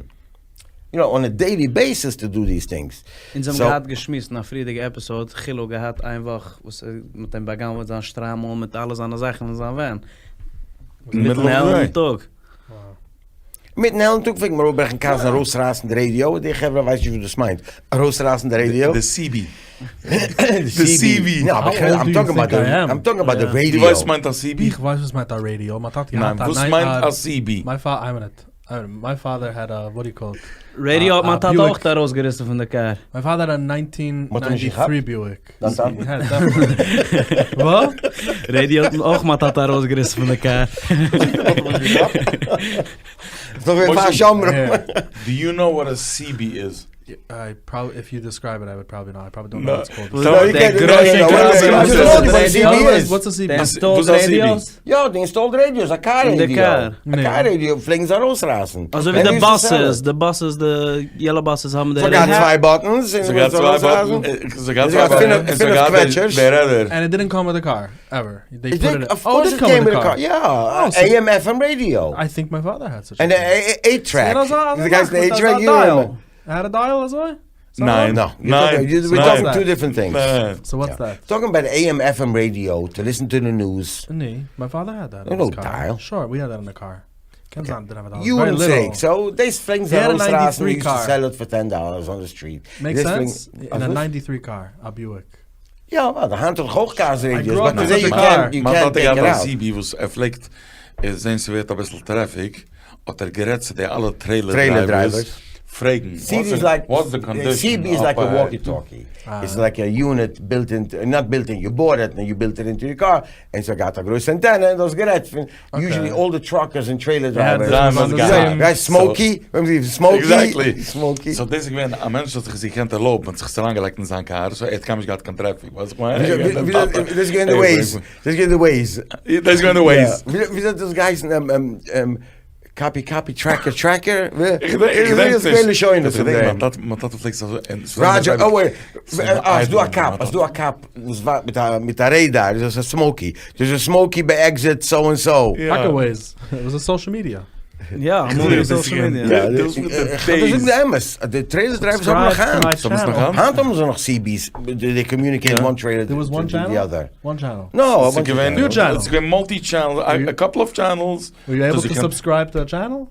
יו נאו, אן א דעילי בעיסיס טו דו דיס טינגס. אונז האבן געהאט געשמועסט אין א פריערדיגע עפיסאוד, חילו האט געהאט איין וואך וואס מ'האט אים בא'גנב'עט זיין שטריימל מיט אלע זיינע זאכן אין זיין ווען. מיטן העלן טאג. מיטן העלן טאג פלעגט מען אראפברעכן קארס און ארויסרייסן די רעדיא, די חברה ווייסן נישט וואס דאס מיינט, ארויסרייסן די רעדיא. די סי בי. די סי בי. נאו, איים טאלקינג אבאוט די, איים טאלקינג אבאוט די רעדיא. דו ווייסט וואס מיינט א סי בי? איך ווייס וואס מיינט א רעדיא, מיין טאטע האט געהאט א. ניין, וואס מיינט א סי בי? מיין פאטער, איין מינוט. מיי פאדער העד א וואט דו יו קאל איט? רעדיא האט מיין טאטע אויך ארויסגעריסן פון די קאר. מיי פאדער האט א ניינטין ניינטי טרי ביואיק. רעדיא האט אויך מיין טאטע ארויסגעריסן פון די קאר. דו יו נאו וואט א סי בי איז? איי פראבעלי איף יו דיסקרייב איט איי וואלד פראבעלי נאו, איי פראבעלי דאנט נאו וואט איטס קאלד. וואטס א סי בי? יא, די אינסטאלד רעדיאס, א קאר רעדיא, א קאר רעדיא פלעגן זיי ארויסרייסן. אזוי ווי די באסעס, די באסעס, די יעלא באסעס האבן די רעדיא. ס'האט געהאט צוויי באטענס און ס'האט געהאט צוויי באטענס, ס'האט געהאט צוויי באטענס און ס'האט געהאט די רעדער. ענד איט דידנט קאם וויט די קאר, עווער. איט דיד, אוו קאורס איט קעים וויט די קאר, יא, עי עם עף עם רעדיא. איי טינק מיי פאדער העד סאטש א טינג. און עיט טרעק. ס'איז געווען אזא דייל. העד א דייל אזוי? ניין, ניין, וויר טאלקינג טו דיפרענט טינגס. סאו וואטס דעט? טאלקינג אבאוט עי עם עף עם רעדיא טו ליסן טו די ניוז. ני, מיי פאדער העד דעט אין היז קאר. שור, ווי העד דעט אין די קאר. קען זיין דידנט האוו א דייל. יו וואלדנט סעי סאו, דאס פלעגן זיי ארויסרייסן, יו יוזט טו סעל איט פאר טען דאלערס אן די סטריט. מעיקס סענס? אין א ניינטי טרי קאר, א ביואיק. יא, ווייל היינט האט דאך אויך קארס רעדיאס, באט טודעי יו קענט, יו מיין קענט טאטע טעיק איט געהאט א אוט. סי בי וואס ער פלעגט זען ס'ווערט אביסל טרעפיק, האט ער גערעדט צו די אלע טרעילער טרעילער דרייווערס דרייווערס. פרעגן, CB איז like, what's the condition CB איז like a walkie talkie, איטס like a unit built in, not built in, you bought it and you built it into your car, און ס'האט געהאט א גרויסע antenna און דו האסט גערעדט פון, usually all the truckers און trailer drivers, Smokey, Smokey, Smokey. So דאס איז געווען א מענטש האט זיך עס געקענט ערלויבן, האט זיך עס אריינגעלייגט אין זיין קאר, so ער האט קיינמאל נישט געהאט קיין traffic, ווייסט איך מיין? דאס איז געווען די Waze, דאס איז געווען די Waze. דאס איז געווען די Waze. וויאזוי האט דאס געהייסן? Copy copy tracker tracker? איך געדענק נישט. איך געדענק מיין טאטע פלעגט עס אזוי. Roger, oh wait, אה ס'דא א cop, ס'דא א cop וואס ווארט מיט א מיט א radar, דאס איז א Smokey, דאס איז א Smokey ביי exit so and so. טאקע Waze, עס איז social media. יא, אמאל איז social media. איך וועל דיר זאגן די אמת, די trailer drivers האבן נאך היינט. היינט האבן זיי נאך CBs, they communicate one trailer to the other. One channel? No, ס'איז געווען multi channel, a couple of channels. Were you able to subscribe to a channel?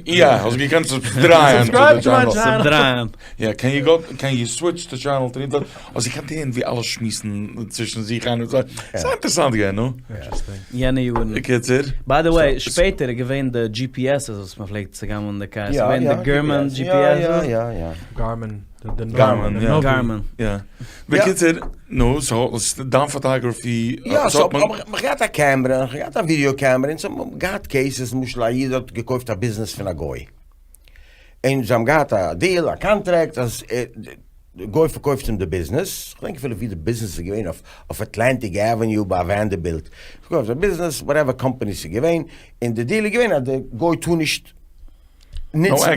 יא, האסט געקענט סובסקרייבן צו די channel. סובדרייען. יא, can you go, can you switch the channel to די, האסט געקענט הערן ווי אלע שמועסן צווישן זיך איינער מיט צווייטן. ס'איז אינטערעסאנט געווען, נו. יענע יארן. בקיצור. By the way, שפעטער איז געווען די GPS'ס וואס מ'פלעגט צוגנב'ן די קארס. ס'איז געווען די Garmin GPS'ס. יא יא יא. Garmin. Garmin, יא. Garmin. יא. בקיצור, נו, so, דיין photography, יא, so, האב איך געהאט א קעמרע, איך האב געהאט א video camera, און ס'האט געהאט cases, למשל א איד האט געקויפט א ביזנעס פון א גוי, און זיי האבן געהאט א deal, א contract, אז די גוי פארקויפט אים די ביזנעס, כ'דענק אפילו ווי די ביזנעס איז געווען, אויף Atlantic Avenue ביי Vanderbilt, פארקויפט די ביזנעס, whatever company ס'איז געווען, און די deal איז געווען אז די גוי טאר נישט נוצן,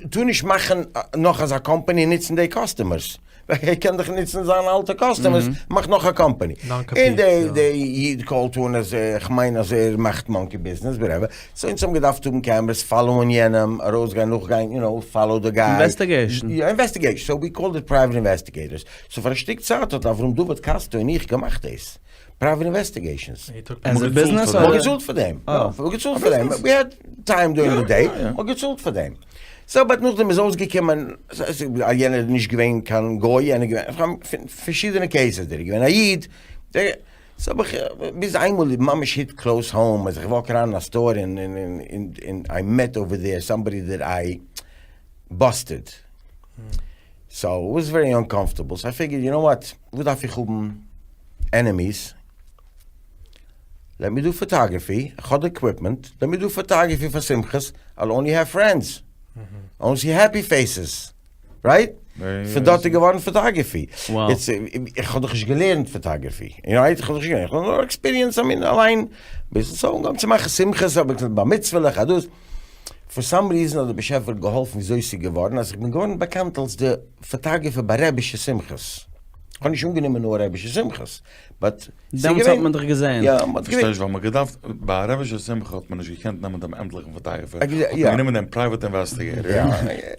טאר נישט מאכן נאך אזא קאמפאני און נוצן די customers, ווייל ער קען דאך נוצן זיינע אלטע customers, מאך נאך א קאמפאני. און די איד call ט אן אז איך מיין אז ער מאכט monkey business, whatever, so אונז האבן געדארפט האבן cameras follow ען יענעם, ארויסגיין נאכגיין, you know, follow the guy. Investigation. יא, investigation, so we called it private investigators. So פאר א שטיק צייט האט אברהם דוד קאסטא און איך געמאכט דאס. Private investigations. As a business אדער? מ'האט געצאלט פאר דעם. מ'האט געצאלט פאר דעם. We had time during the day. מ'האט געצאלט פאר דעם. So but נאכדעם איז אויסגעקומען אז יענער איז נישט געווען קיין גוי, יענער איז געווען, פארשידענע cases, דער איז געווען א איד. So האב איך, ביז איינמאל ממש hit close home, אז איך walk אריין אין א store און I met over there somebody that I busted. So it was very uncomfortable, so I figured you know what, וואס דארף איך האבן enemies, let me do photography, איך האב די equipment, let me do photography פאר שמחות, I'll only have friends, I wanna see happy faces, right? פון דארט איז געווארן photography, איך האב דאך נישט געלערנט photography, right? איך האב דאך נישט געלערנט, איך האב נאר experience, I mean אליין, ביז so אנגעהויבן צו מאכן שמחות, האב איך בר מצוה'לעך, דאס. For some reason האט דער באשעפער געהאלפן וויאזוי ס'איז געווארן אז איך בין געווארן באקאנט אלס די photographer ביי רעבישע שמחות. איך האב נישט אנגענומען נאר רעבישע שמחות, but ס'איז דעמאלטס האט מען דיך געזען. יא, מ'האט געווען. פארשטייסט ווייל מ'האט געדארפט, ביי א רעבישע שמחה האט מען נישט געקענט נעמען דעם עמטליכן photographer, האט מען גענומען דעם private investigator,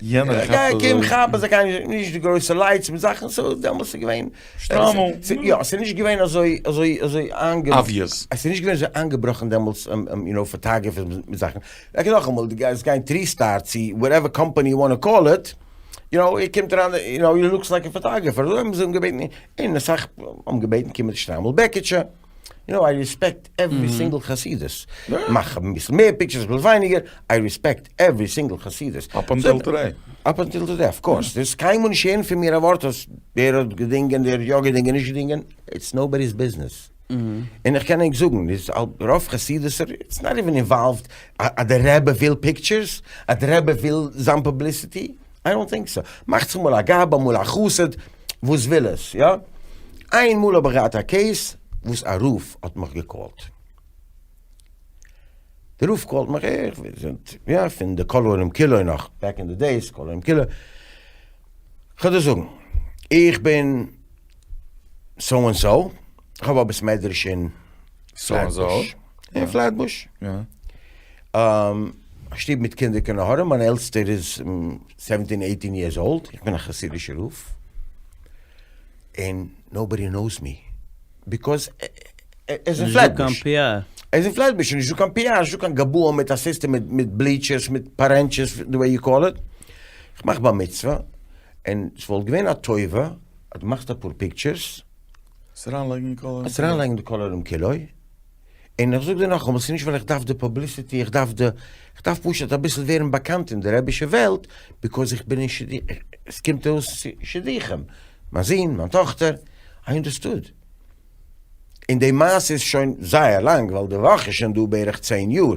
יענער כאפט אזוי. קום כאפ אזוי קיין נישט די גרויסע lights מיט זאכן, so דעמאלטס איז געווען. שטריימל. יא, ס'איז נישט געווען אזוי אזוי אזוי איינגע. Obvious. עס איז נישט געווען אזוי איינגעבראכן דעמאלטס you know photographers מיט זאכן. like נאכאמאל, דו גייסט גיין TriStar צו whatever company you wanna call it, you know, ער קומט אריין, you know, he looks like a photographer, אזוי האבן זיי אים געבעטן, און אסאך האבן געבעטן קום מיט שטריימל בעקיטשע, you know, I respect every single חסידות, מאך אביסל מער pictures אביסל ווייניגער, I respect every single חסידות. Up until today. Up until today, of course. דו וועסט קיינמאל נישט הערן פון מיר א ווארט אז דער האט געדינגען, דער האט יא געדינגען, נישט געדינגען, it's nobody's business. און איך קען ענק זאגן, איז רוב חסידות'ער, it's not even involved אז דער רבי וויל pictures, אז דער רבי וויל זיין publicity, I don't think so. מאכט זיך אמאל א גבאי, אמאל א חסיד, וואס וויל עס, יא? איין מאל האב איך געהאט א case וואס א רב האט מיך גע call ט. דער רב call ט מיך, איך יא, פון די כל העולם כולו נאך, back in the days, כל העולם כולו. כ'וועל דיר זאגן, איך בין so and so, כ'האב א בית מדרש אין Flatbush. אין Flatbush. א שטוב מיט קינדער קיין עין הרע, מיין עלטסטער איז seventeen eighteen years old, איך בין א חסידישער רב, און nobody knows me, because ער איז אין Flatbush. ער איז אין Flatbush, נישטא קיין PR, נישטא קיין גבאים מיט א סיסטעם מיט bleachers, מיט פארענטשעס, the way you call it. כ'מאך בר מצוה, און ס'וואלט געווען א טובה אז דו מאכסט אפאר pictures. עס אריינלייגן אין כל העולם כולו. עס אריינלייגן אין כל העולם כולו. און איך זאג דיר נאכאמאל, ס'איז נישט ווייל איך דארף די publicity, איך דארף די, איך דארף פשוט אביסל ווערן באקאנט אין די רעבישע וועלט, because איך בין אין שידוכים, עס קומט אויס שידוכים, מיין זון, מיין טאכטער, I understood. און די מעשה איז שוין זייער לאנג, ווייל די וואך איז שוין דא בערך צען יאר,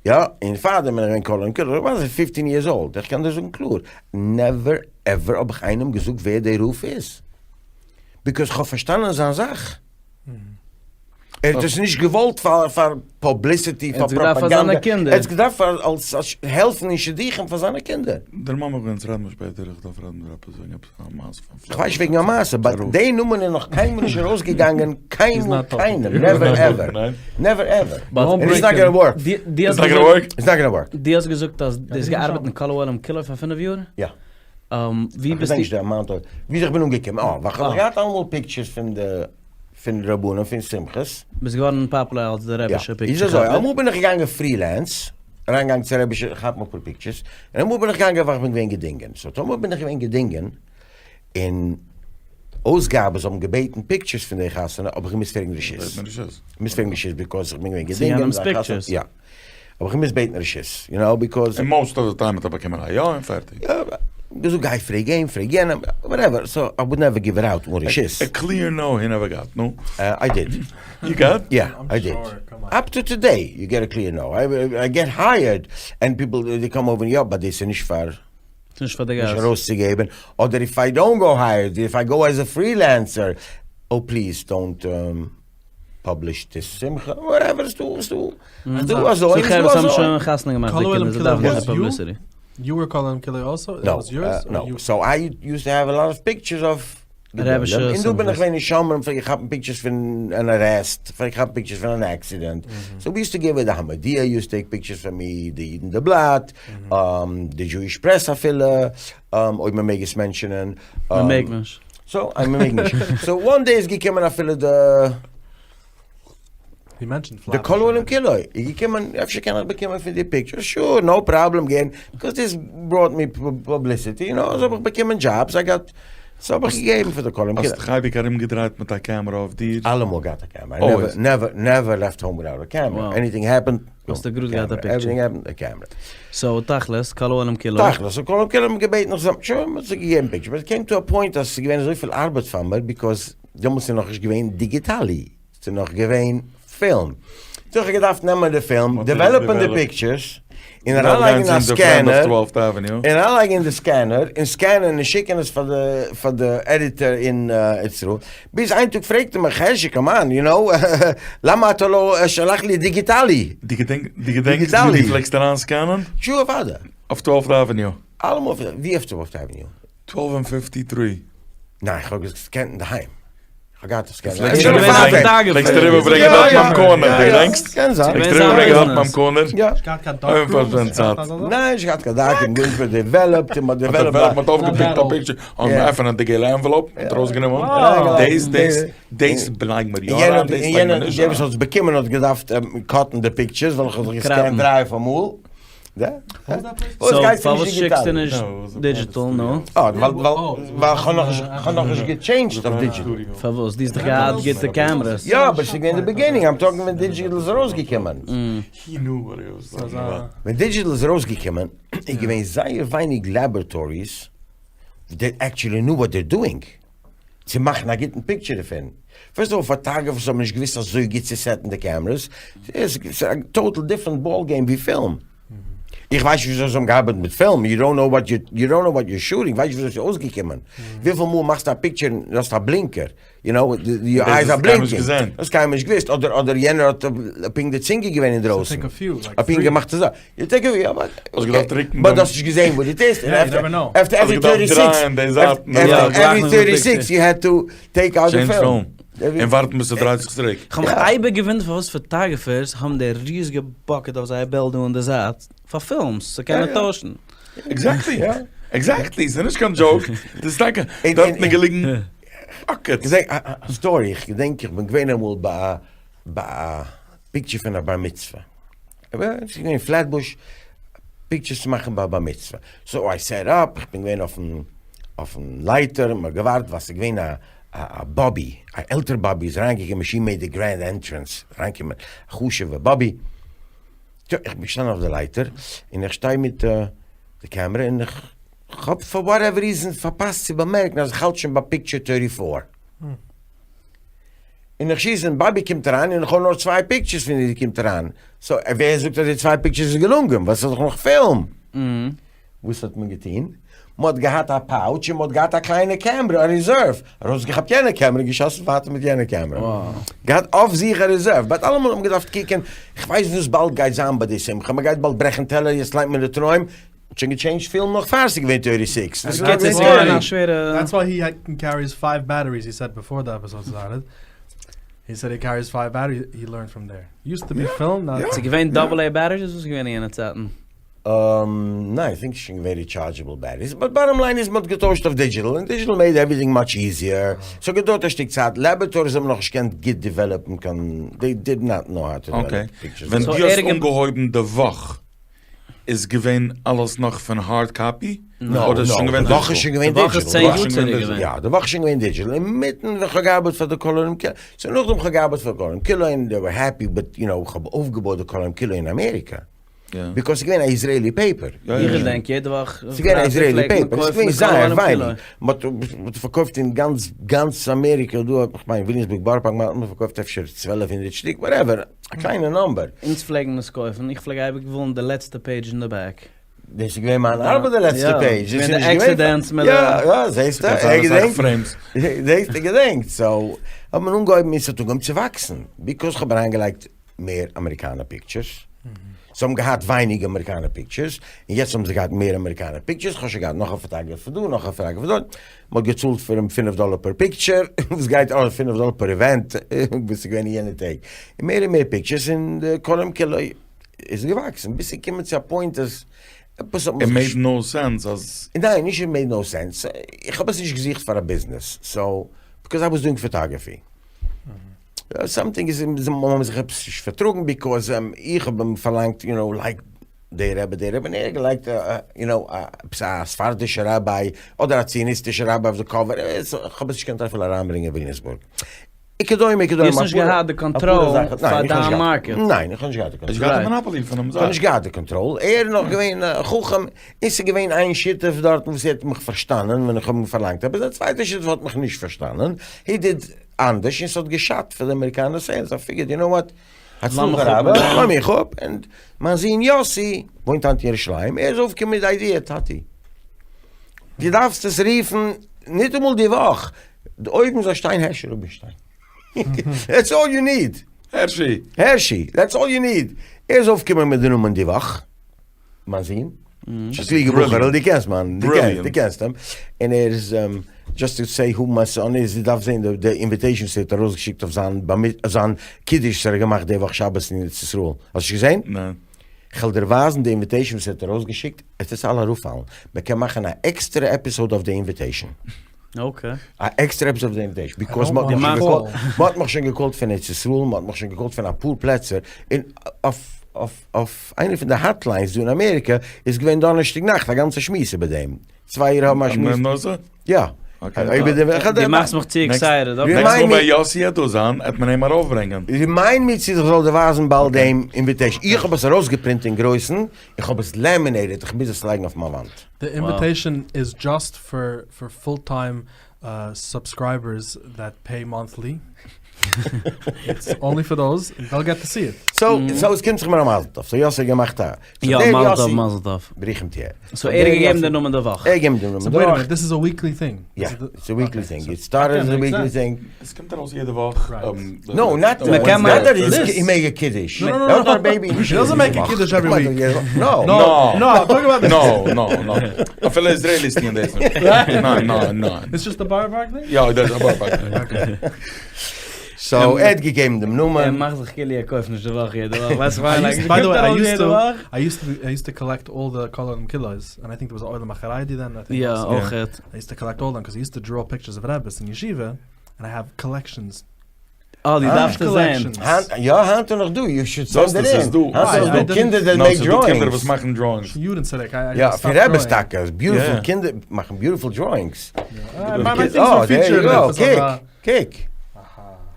יא, און פארדעם בין איך געווען כל העולם כולו, איך ווייס fifteen years old, איך קען דיר זאגן קלאר, never ever האב איך איינעם געזאגט ווער דער רב איז, because כ'האב פארשטאנען זיין זאך. ער האט עס נישט געוואלט פאר פאר publicity, פאר פראפאגאנדע, ער האט עס געדארפט פאר אלס העלפן אין שידוכים פאר זיינע קינדער. דערמאן מיך ווען אונז רעדן מיר שפעטער, איך דארף רעדן מיט עפעס וועגן עפעס א מעשה פון כ'ווייס נישט וועגן א מעשה, but די נאמען איז נאך קיינמאל נישט ארויסגעגאנגען קיינמאל קיינעם, never ever, never ever, and it's not gonna work. It's not gonna work? It's not gonna work. דו האסט געזאגט אז דו האסט געארבעט אין כל העולם כולו פאר פינף יאר? יא. ווי ביסטו? כ'געדענק נישט די amount אויף וויאזוי איך בין אנגעקומען, אה, ווייל כ'האב געהאט אלעמאל pictures פון די פון רבנים פון שמחות. ביסט געווארן פאפולער אלס די רבי'שע picture איז אזוי, אמאל בין איך געגאנגען freelance, אריינגעגאנגען צו רבי'שע כאפן אפאר pictures, און אמאל בין איך געגאנגען ווייל כ'בין געווען געדינגען, so טאמער בין איך געווען געדינגען, און אויסגאבעס האבן געבעטן pictures פון די חתונה, האב איך געמוזט פרעגן רשות. געמוזט פרעגן רשות because איך בין געווען געדינגען. צו יענעמ'ס pictures. יא. האב איך געמוזט בעטן רשות, you know, because. און most of the time האט ער באקומען א יא און פערטיג. יא, געזאגט גיי פרעג אים, פרעג יענעם, whatever, so I would never give it out אן רשות. A clear no he never got, נו? I did. You got? יא, I did. Up to today you get a clear no. I get hired and people they come over יא, but דאס איז נישט פאר. ס'נישט פאר די גאס. נישט ארויסצוגעבן, אדער if I don't go hired, if I go as a freelancer, oh please don't publish this שמחה, whatever, ס'דא, ס'דא, ס'דא אזוי, ס'דא חברה וואס האבן שוין חתונה געמאכט די קינדער, זיי דארפן נישט די publicity. You were כל העולם כולו also? No, no, so I used to have a lot of pictures of רעבישע גדולים, און דא בין איך געווען אין שומרים פלעג איך כאפן pictures פון אן arrest, פלעג איך כאפן pictures פון אן accident, so we used to give it, די המודיע used to take pictures פון מיר, די איד און די בלאט, די Jewish Press אפילו, אויב מ'מעג עס mention ען. מ'מעג נישט. so, אה, מ'מעג נישט. so one day איז געקומען אפילו די. די כל העולם כולו איז געקומען, אפשר קען איך באקומען פון דיר pictures? Sure, no problem, גערן, because this brought me publicity, you know, אזוי האב איך באקומען jobs, I got, so האב איך געגעבן פאר די כל העולם כולו. האסט דיך אייביג ארומגעדרייט מיט א קעמרע אויף דיר? אלעמאל געהאט א קעמרע, I never, never left home without a camera, anything happened, האסטו גראד געהאט א picture. Everything happened, א קעמרע. So תכלית, כל העולם כולו. תכלית, so כל העולם כולו האט מיר געבעטן איך זאל, שוין, מ'האט זיי געגעבן picture, but it came to a point אז ס'איז געווען אזויפיל ארבעט פאר מיר, because דעמאלטס איז נאכנישט געווען דיגיטאלי, ס'איז נאך געווען פילם. So איך האב געדארפט נעמען די פילם, develop ן די pictures, און אריינלייגן אין א scanner, און אריינלייגן אין די scanner, און scan ען און שיקן עס פאר די פאר די editor אין ארץ ישראל, ביז איין טאג פרעגט ער מיך, הערשי come on, you know, למה אתה לא שלח לי דיגיטלי? דו געדענקסט ווי דו פלעגסט אריין scan ען? Sure אוודאי. אויף Twelfth Avenue? אלעמאל אויף, ווי אויף Twelfth Avenue? Twelve and fifty three. ניין, איך האב גע scan ט אינדערהיים. כ'האב געהאט א scanner. פלעגסט אריבערברענגען דארט ביים corner, דו געדענקסט? קען זיין. פלעגסט אריבערברענגען דארט ביים corner? יא. נישט געהאט קיין dark room? ניין, נישט געהאט קיין dark room, גארנישט, מ'האט developed און מ'האט developed. מ'האט אויפגע pick ט א picture, און עפענען די געלע envelope, מ'האט ארויסגענומען, דאס, דאס, דאס בלייג מיר יא אריין, דאס לייג מיר נישט אריין. דער וואס האט עס באקומען האט געדארפט cut ן די pictures, ווייל איך האב זיך גע scan ט דריי אויף אמאל. So פארוואס שיקסטו נישט digital נו? אה, ווייל כ'האב נאכנישט גע change ט אויף digital. פארוואס? דו האסט דאך געהאט גוטע cameras. יא, אבער ס'איז געווען די beginning, I'm talking ווען digital איז ארויסגעקומען. ווען digital איז ארויסגעקומען איז געווען זייער ווייניג laboratories that actually knew what they're doing. צו מאכן א גוטן picture דערפון. First of all photographers האבן נישט געוואוסט אזוי גוט צו set ן די cameras, ס'איז א total different ball game ווי פילם. איך ווייס נישט וויאזוי זיי האבן געארבעט מיט פילם, you don't know what you, you don't know what you shooting, ווייסט נישט וויאזוי ס'איז אויסגעקומען. וויפיל מאל מאכסטו א picture און האסט א blinker, you know, your eyes are blinking. האסט קיינמאל נישט געוואוסט, אדער אדער יענער האט פונקט די צינגער געווען אינדרויסן. האט פונקט געמאכט אזוי. You take a view, but דו האסט נישט געזען וואס דו טוסט, און after every thirty six, after every thirty six you had to take out the film. און ווארטן ביז ס'דרייט זיך צוריק. כ'האב מיך אייביג געוואונדערט פארוואס photographers האבן די ריזיגע bucket אויף זייער בעלט דא אין די זייט פאר films צו קענען טוישן. Exactly, exactly, ס'איז נישט קיין joke, דאס איז טאקע, דארטן איז געליגן buckets. געזען א story, איך געדענק איך בין געווען אמאל ביי א picture פון א בר מצוה, ס'איז געווען אין פלעטבוש, pictures צו מאכן ביי א בר מצוה, so I set up, איך בין געווען אויפן אויפן לייטער, מ'האט געווארט ווייל ס'איז געווען א. א באבי, א עלטער באבי איז אריינגעקומען, she made the grand entrance, אריינגעקומען א חשוב'ע באבי, יא, איך בין געשטאנען אויף די לייטער, און איך שטיי מיט די קעמרע, און איך האב for whatever reason פארפאסט צו באמערקן אז איך האלט שוין ביי picture thirty four. און איך שיס און באבי קומט אריין און איך האב נאר צוויי pictures פון איר זי קומט אריין, so ווער זאגט אז די צוויי pictures איז געלונגען ווייל ס'איז דאך נאך פילם. וואס האט מען געטון? מ'האט געהאט א pouch און מ'האט געהאט א קליינע קעמרע א reserve, ארויסגעכאפט יענע קעמרע און געשאסן ווייטער מיט יענע קעמרע. געהאט אויף זיך א reserve, but אלעמאל האט מען געדארפט קוקען, כ'ווייס וואס באלד גייט זיין ביי די שמחה, מ'גייט באלד ברעכן טעלער יעצט ליינט מען די תנאים, האט שוין געטשעינדזשט פילם נאך פאר ס'איז געווען thirty six. בקיצור ס'איז געווען א שווערע. That's why he carries five batteries he said before the episode started he said he carries five batteries he learned from there used to be film now. ס'איז געווען double A batteries? וואס איז געווען אין יענע צייטן? ניין איך think ס'איז שוין געווען rechargeable batteries but bottom line איז מ'האט געטוישט אויף digital און digital made everything much easier ס'האט געדויערט א שטיק צייט laboratories האבן נאכנישט געקענט גוט develop ן קיין they did not know how to develop pictures. ווען דו האסט אנגעהויבן די וואך איז געווען אלעס נאך פון hard copy? אדער איז שוין געווען די וואך איז שוין געווען digital. יא, די וואך איז שוין געווען digital. אינמיטן ווען כ'האב געארבעט פאר די כל העולם כולו, so נאכדעם כ'האב געארבעט פאר כל העולם כולו און they were happy but you know כ'האב אויפגעבויט די כל העולם כולו אין אמעריקא. because ס'איז געווען א Israeli paper. איך געדענק יעדע וואך ס'איז געווען א Israeli paper, ס'איז געווען זייער ווייניג. מ'האט פארקויפט אין גאנץ גאנץ אמעריקא דא, כ'מיין וויליאמסבורג בארא פארק, מ'האט פארקויפט אפשר 1200 שטיק, whatever. א קליינע number. אונז פלעגן עס קויפן, איך פלעג אייביג וואלן די לעצטע page אין די back. דאס איז געווען מיין ארבעט די לעצטע page. יא, געווען די accidents מיט די. יא, יא, זעסטו, ער געדענקט. זעסטו, ער געדענקט. so, האט מען אנגעהויבן און ס'האט אנגעהויבן צו וואקסן. because כ'האב אריינגעלייגט מער אמעריקאנער pictures. זיי האבן געהאט ווייניג אמעריקאנער pictures, און יעצט האבן זיי געהאט מער אמעריקאנער pictures. כ'האב שוין געהאט נאך א photographer דא, נאך א photographer דארט. מ'האט געצאלט פאר אים פינף דאלער פער picture, וואס גייט אדער פינף דאלער פער event, וואס איז געווען אין יענע טעג, און מער און מער pictures, און די כל העולם כולו איז געוואקסן, ביז ס'איז געקומען צו א point אז עפעס האט מען זיך. It made no sense אז. ניין, נישט it made no sense, איך האב עס נישט געזוכט פאר א ביזנעס, so, because I was doing photography. Something איז, מ'האט זיך עפעס נישט פארטראגן, because איך האב אים פארלאנגט, you know, לייג דער רבי דער רבי און ער האט געלייגט you know עפעס א ספרדישע ראביי אדער א ציוניסטישע ראביי אויף די cover, איך האב עס נישט געקענט אפילו אריינברענגען אין וויליאמסבורג. וכדומה וכדומה. דו האסט נישט געהאט די קאנטראל פאר דיין market. ניין איך האב נישט געהאט די קאנטראל. האסט געהאט די monopoly פונעם זאך. איך האב נישט געהאט די קאנטראל, ער איז נאך געווען א חכם, און ס'איז געווען איין שותף דארטן וואס ער האט מיך פארשטאנען ווען איך האב אים פארלאנגט עפעס, א צווייטער שותף האט מיך נישט פארשטאנען, he did אנדערש און ס'האט געשאדט פאר די אמעריקאנער sales, I figured you know what, הצלחה רבה, לאז מיך אפ, און מיין זון יאסי וואוינט היינט אין ירושלים, ער איז אויפגעקומען מיט די idea, טאטי, דו דארפסט עס רופן ניטאמאל די וואך, אויבן זאל שטיין הערשי רובינשטיין, that's all you need. הערשי! הערשי, that's all you need. ער איז אויפגעקומען מיט די נאמען די וואך, מיין זון, א קלוגע בחור'ל, דו קענסט מיין, דו קענסט אים, און ער איז, just to say who my son is, דו דארפסט זען די invitation וואס ער האט ארויסגעשיקט אויף זיין בר מצוה, זיין קידוש וואס ער האט געמאכט די וואך שבת אין ארץ ישראל, האסט נישט געזען? ניין. כ'וועל דיר ווייזן די invitation וואס ער האט ארויסגעשיקט, עס וועט אלע אראפפאלן, מען קען מאכן א עקסטערע episode אויף די invitation. Okay. א עקסטערע episode אויף די invitation, because מ'האט מיך שוין געקאלט, מ'האט מיך שוין געקאלט פון ארץ ישראל, מ'האט מיך שוין געקאלט פון אפאר פלעצער, און אויף אויף אויף איינע פון די hotlines דא אין אמעריקע איז געווען דאנערשטאג נאכט א גאנצע שמועס איבער דעם, צוויי אירע האבן א שמועס. יא. דו מאכסט מיך צו excited. Next מאל ווען יאסי העט דא זיין העט מען אים ארויפברענגען. Remind me צו איך זאל דיר ווייזן באלד דעם invitation. איך האב עס ארויסגעפרינט אין גרויסן, איך האב עס laminated, איך מוז עס לייגן אויף מיין וואנט. די invitation איז just פאר full time subscribers that pay monthly. It's only for those, they'll get to see it. So עס קומט זיך מיר א מזל טוב. So יאסי האט געמאכט א. יא, מזל טוב, מזל טוב. ברוכים תהיה. So ער האט געגעבן די נאמען די וואך. ער האט געגעבן די נאמען די וואך. This is a weekly thing. יא, it's a weekly thing. It started as a weekly thing. עס קומט ארויס יעדע וואך. No, not that he made a kiddush. No, no, no. He doesn't make a kiddush every week. No. No, no, I'm talking about No, no, no. אפילו Israelis טוען דאס נישט. ניין, ניין, ניין. It's just a Boro Park thing? יא, דאס איז א Boro Park thing. So ער האט געגעבן דעם נאמען. ער מאכט זיך כאילו ער קויפט נישט די וואך יעדע וואך, ווייסט איך מיין like by the way I used to I used to I used to collect all the כל העולם כולו'ס and I think there was א עולם החרדי then I think יא אויכעט. I used to collect all them cause I used to draw pictures of רעבעס אין ישיבה and I have collections. אה, דו דארפסט עס זען. היינט, יא, היינט איז נאך דא, יו שוד סענד איט אין. היינט איז נאך דא קינדער דעט מעיק דראאינגס. קינדער וואס מאכן דראאינגס. יא, פון רעבעס טאקע, beautiful קינדער מאכן beautiful drawings. אה, דער יו גאו, קוק, קוק.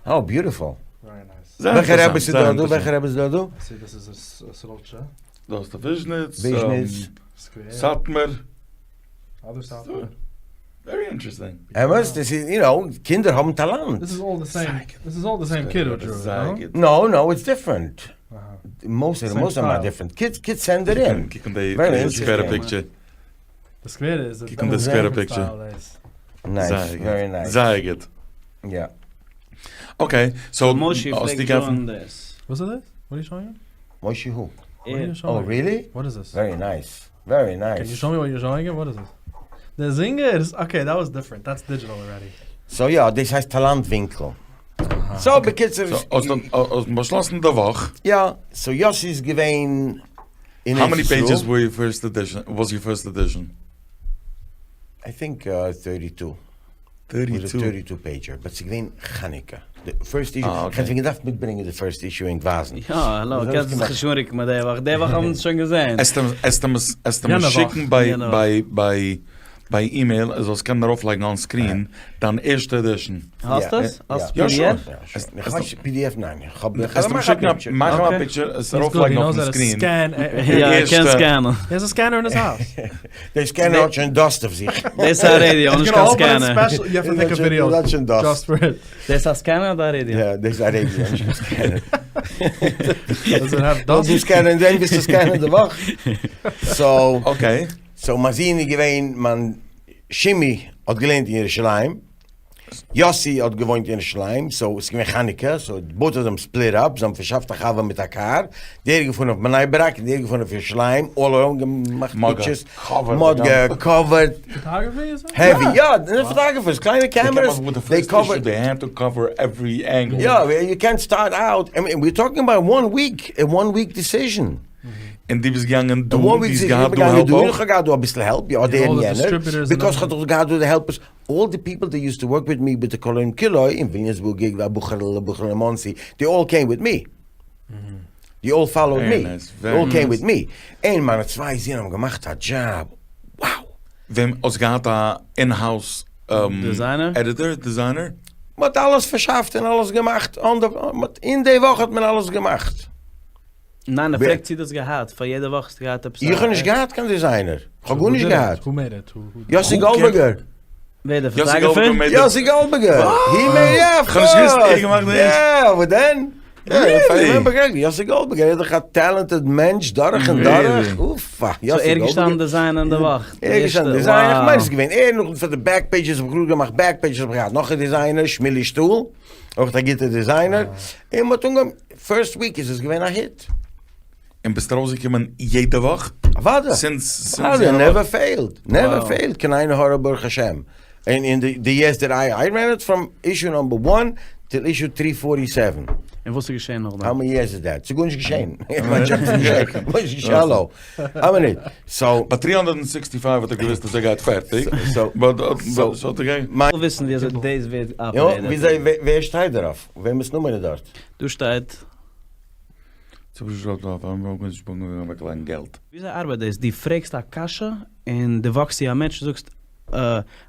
האו beautiful. וועלכע רעבעס איז דא דא? וועלכע רעבעס איז דא דא? דא האסטו וויזשניץ, סאטמאר. Very interesting. אמת? דאס איז, יו נאו, קינדער האבן טאלאנט. This is all the same, this is all the same kid who drew it, no? No, no, it's different. Most of them are different. Kids, kids send it in. קוק אן די סקווערע picture. די סקווערע איז קוק אן די סקווערע picture. Nice, very nice. זייער גוט. יא. Okay, so מושי פלעגט draw ען דאס. וואס איז דאס? What are you showing? מושי who? Oh really? What is this? Very nice. Very nice. Can you show me what you're showing him? What is this? די זינגערס? Okay, that was different, that's digital already. So יא, דאס הייסט טאלאנט ווינקל. So בקיצור. האסט באשלאסן די וואך. יא, so יאסי איז געווען אין ארץ ישראל. How many pages were your first edition, was your first edition? I think thirty two. Thirty two pager, but ס'איז געווען חנוכה, די first issue, איך האב געדארפט מיטברענגען די first issue ענק ווייזן. יא, האלא, קענסט זיך נישט אנרוקן מיט די וואך, די וואך האבן אונז שוין געזען. עסטו מיר שיקן ביי ביי אימעיל, ער זאל עס קענען ארויפלייגן on screen, דיין ערשטע edition. האסט עס? האסט pdf? Pdf ניין, איך האב עסטו מיר שיקן מאך א picture, עס ארויפלייגן אויפן screen. יא, ער קען scan ען. He has a scanner in his house. די scanner האט שוין dust אויף זיך. דאס איז א רעדיא, נישט קיין scanner. דאס איז א scanner אדער א רעדיא? יא, דאס איז א רעדיא, נישט קיין scanner. דו scanner ווען ביסטו scanner די וואך? So, okay. So מיין זון איז געווען, מיין שימי האט געלערנט אין ירושלים. יאסי האט געוואוינט אין ירושלים, so עס איז געווען חנוכה, so both of them split up, זיי האבן פארשאפט א חבר מיט א קאר, דער איז געפארן אויף בני ברק און דער איז געפארן אויף ירושלים, all around געמאכט pictures, מ'האט גע cover ט, heavy, יא, די photographers, קליינע cameras, they covered, יא, יו קענט סטארט אוט, איי מין, we're talking about one week, א one week decision. און דו ביסט געגאנגען דא, דו האסט געהאט דא help אויך? איך האב געהאט דא אביסל help, יא דער און יענער, because כ'האב דאך געהאט דא די helpers, all the people that used to work with me מיט די כל העולם כולו אין וויליאמסבורג א בחור'ל א בחור'ל אין מאנסי, they all came with me, they all followed me, they all came with me, און מיינע צוויי זין האבן געמאכט א דזשאב, wow! וועם האסט געהאט א in-house editor, designer? מ'האט אלעס פארשאפט און אלעס געמאכט, אין די וואך האט מען אלעס געמאכט. ניין ער פרעגט צו דו האסט געהאט פאר יעדע וואך האסטו געהאט עפעס א. איך האב נישט געהאט קיין designer, איך האב גארנישט געהאט. יאסי גאלדבערגער. ווער דער photographer? יאסי גאלדבערגער! He made יא of course! יא וואס דען? יאסי גאלדבערגער איז דאך א talented מענטש דורך און דורך, אופא! So ער איז געשטאנען design ען די וואך? ער איז געשטאנען design, איך מיין עס איז געווען ער, נאכדעם פאר די back pages האב איך גראד געמאכט back pages האב איך געהאט נאך א designer, שמילי שטאל. אויך א גוטע designer, און מ'האט אנגעהויבן, first week איז עס געווען א hit. און ביסט ארויסגעקומען יעדע וואך? אוודאי! Since אוודאי, never failed, never failed, קיין עין הרע ברוך השם. און אין די years that I, I ran it from issue number one till issue three forty seven. און וואס איז געשען נאכדעם? How many years is that? ס'איז גארנישט געשען. האלא. א מינוט. So. ביי 365 האט ער געוואוסט אז ער גייט פערטיג. So. So האט ער גע. כ'וויל וויסן ווי אזוי דאס ווערט updated. יא, וויאזוי, ווער שטייט דערויף? וועמענס נאמען איז דארט? דא שטייט. וויאזוי ארבעט דאס? דו פרעגסט א קשיא און דו וואקסט צו א מענטש און זאגסט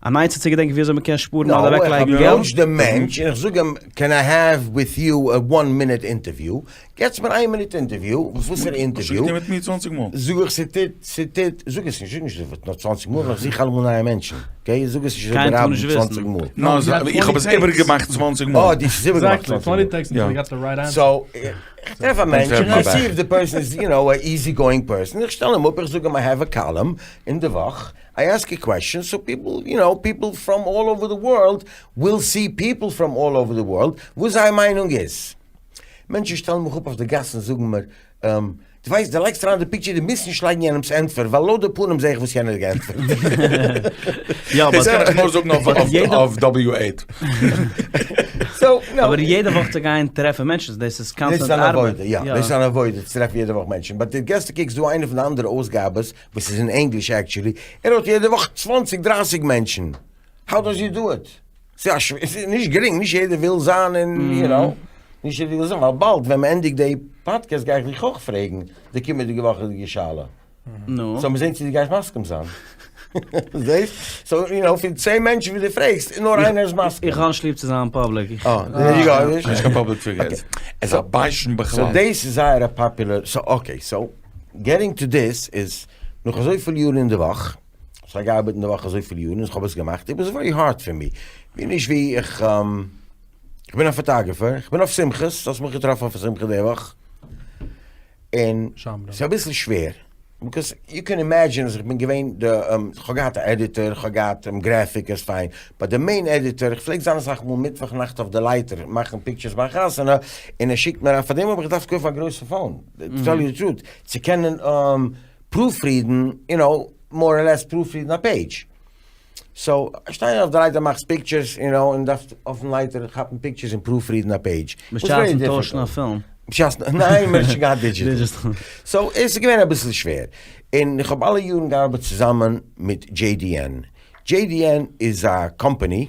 אן עצה צו געדענקען וויאזוי מ'קען שפארן אדער אוועקלייגן געלט? No, איך approach דעם מענטש און איך זאג אים can I have with you a one minute interview? געטס מיר איין מינוט אינטערוויו, וואסערע אינטערוויו? האסט שוין געטון מיט מיר צוואנציג מאל. זאג איך ס'טוט, ס'טוט, זאג עס נישט, זאג נישט נאר צוואנציג מאל, ווייל איך זוך אלעמאל נייע מענטשן, okay? זאג עס נישט אזוי ברבים צוואנציג מאל. נאר איך האב עס איבערגעמאכט צוואנציג מאל. אה, דו האסט עס איבערגעמאכט צוואנציג מאל. So, איך טרעף א מענטש און I see if the person is, you know, a easy going person, איך שטעל אים אפ, איך זאג אים I have a column אין די וואך, I ask a question so people, you know, people from all over the world will see people from all over the world וואס זייער מיינונג איז. מענטשן שטעלן מיך אפ אויף די גאס און זאגן מיר, דו ווייסט, דו לייגסט אריין די picture, דו מוזט נישט לייגן יענעמ'ס ענטפער, ווייל לויט די פנים זע איך וואס יענער האט געענטפערט. דאס קען איך נאר זאגן אויף W eight. אבער יעדע וואך צו גיין טרעפן מענטשן, דאס איז constant ארבעט. יא, דאס איז אן עבודה צו טרעפן יעדע וואך מענטשן, but דו געסט א קוק, ס'דא איינע פון די אנדערע אויסגאבעס וואס איז אין ענגליש actually, ער האט יעדע וואך צוואנציג דרייסיג מענטשן, how does he do it? ס'איז נישט גרינג, נישט יעדער וויל זיין אין, יו נאו. נישט אז דו ווילסט זאגן, ווייל באלד ווען מ'ענדיגט די פאדקעסט גיי איך דיך אויך פרעגן די קומענדיגע וואכעדיגע שאלה. נו. סאו מיר זעהן צו דו גייסט מסכים זיין. זעהסט? סאו יו נאו, פון צען מענטשן וואס דו פרעגסט, איז נאר איינער איז מסכים. איך האב נישט ליב צו זיין פאבליק. אה, דער יו גאו. נישט קיין פאבליק פיגור. ער איז א ביישן בכלל. סאו דאס איז זייער א פאפולער, סאו אקעי, סאו געטינג טו דיס איז, נאך אזויפיל יארן אין די וואך, איך האב געארבעט אין די וואך אזויפיל יארן און איך האב עס געמאכט, איט וואס ווערי הארד פאר מי, ווי נישט ווי איך, איך בין א פאטאגרעפער, איך בין אויף שמחות, האסט מיך געטראפן אויף א שמחה די וואך, און ס'איז אביסל שווער, ביקאוז יו קען אימעדזשין אז איך בין געווען די, איך האב געהאט א עדיטער, איך האב געהאט גרעפיקערס פיין, באט די מעין עדיטער, איך פלעג זיין אסאך מאל מיטוואך נאכט אויף די לייטער מאכן פיקטשערס ביי א חתונה, און ער שיקט מיר א, פארדעם האב איך געדארפט קויפן א גרויסע פאון, טו טעל יו די טרוט, צו קענען פרופרידן, יו נאו, מאר אר לעס פרופרידן א פעידזש. סאו, שטיין אויף די לייטער מאכסט פיקטשערס, יו נאו, און דארפסט אויפן לייטער כאפן פיקטשערס און פרופרידן א פעידזש. בשעת'ן טוישן א פילם. בשעת'ן, ניין, מען האט שוין געהאט דידזשיטעל. סאו, עס איז געווען אביסל שווער. און איך האב אלע יארן געארבעט צוזאמען מיט JDN. JDN איז א קאמפאני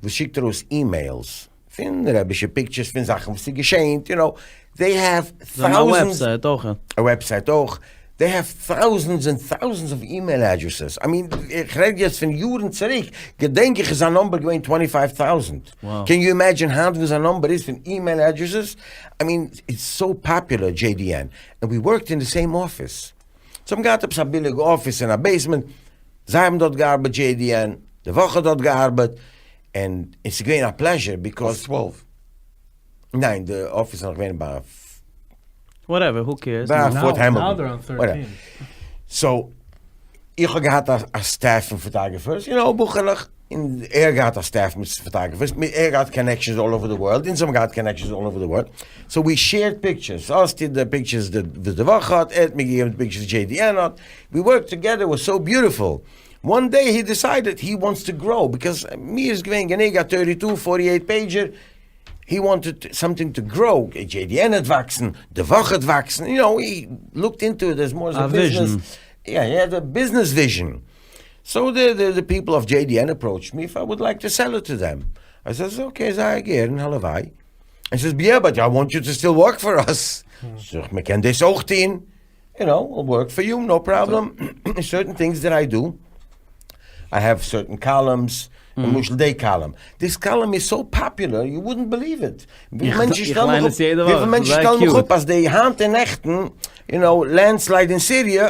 וואס שיקט ארויס אימעילס. פון רבישע פיקטשערס פון זאכן וואס איז געשענט יו נאו דעי העוו טאוזענדס א וועבסייט אויך א וועבסייט אויך דעי העוו טאוזענדס און טאוזענדס אוו אימעיל אדרעסעס איי מין איך רעד יעצט פון יארן צוריק געדענק איך איז א נאמבער געווען טווענטי פייוו טאוזענט קען יו אימעדזשין היינט וואס א נאמבער איז פון אימעיל אדרעסעס איי מין איטס סאו פאפולער JDN און ווי ווארקד אין די סעים אפיס זיי האבן געהאט עפעס א ביליגע אפיס אין א בעיסמענט זיי האבן דארט געארבעט JDN די וואך האט דארט געארבעט און עס איז געווען א פלעזשער ביקאוז. אויף צוועלף? ניין די אפיס איז נאך געווען ביי. וואטעווער הו קעירס. ביי פארט העמילטאן. סאו איך האב געהאט א סטעף פון פאטאגרעפערס יו נאו בחור'לעך און ער האט געהאט א סטעף מיט פאטאגרעפערס ער האט געהאט קאנעקשאנס אלל אווער די ווארלד אונז האבן געהאט קאנעקשאנס אלל אווער די ווארלד סאו ווי שעירד פיקטשערס האסטו די פיקטשערס וואס די וואך האט ער האט מיר געגעבן די פיקטשערס דזשעי די ען האט ווי ווארקד טאגעדער וואס סאו ביוטיפול. וואן דעי הי דיסיידעד הי וואנטס טו גראו ביקאוז מיר איז געווען גענוג א טערטי טו פארטי עיט פעידזשער, הי וואנטעד סאמטינג טו גראו, דזשעי די ען העט וואקסן, די וואך העט וואקסן, יו נאו הי לוקט אינטו איט עז מאר עז א ביזנעס, יא הי העד א ביזנעס וויזשען, סאו די די די פיפל אוו דזשעי די ען אפראוטשד מי איף איי וואלד לייק טו סעל איט טו דעם, איי סעז אקעי זייער גערן הלוואי, ער סעז יא באט איי וואנט יו טו סטיל ווארק פאר אס, זאג איך מען קען דאס אויך טוהן. יו נאו, וויל ווארק פאר יו, נאו פראבלעם, סערטען טינגס דעט איי דו, איי העוו סערטען קאלומס, למשל דעי קאלום, דיס קאלום איז סאו פאפולער יו וואודענט בעליוו איט, וויפיל מענטשן שטעלן מיך אפ, וויפיל מענטשן שטעלן מיך אפ אז די היינט און נעכטן, יו נאו, לענדסלייד אין סיריע,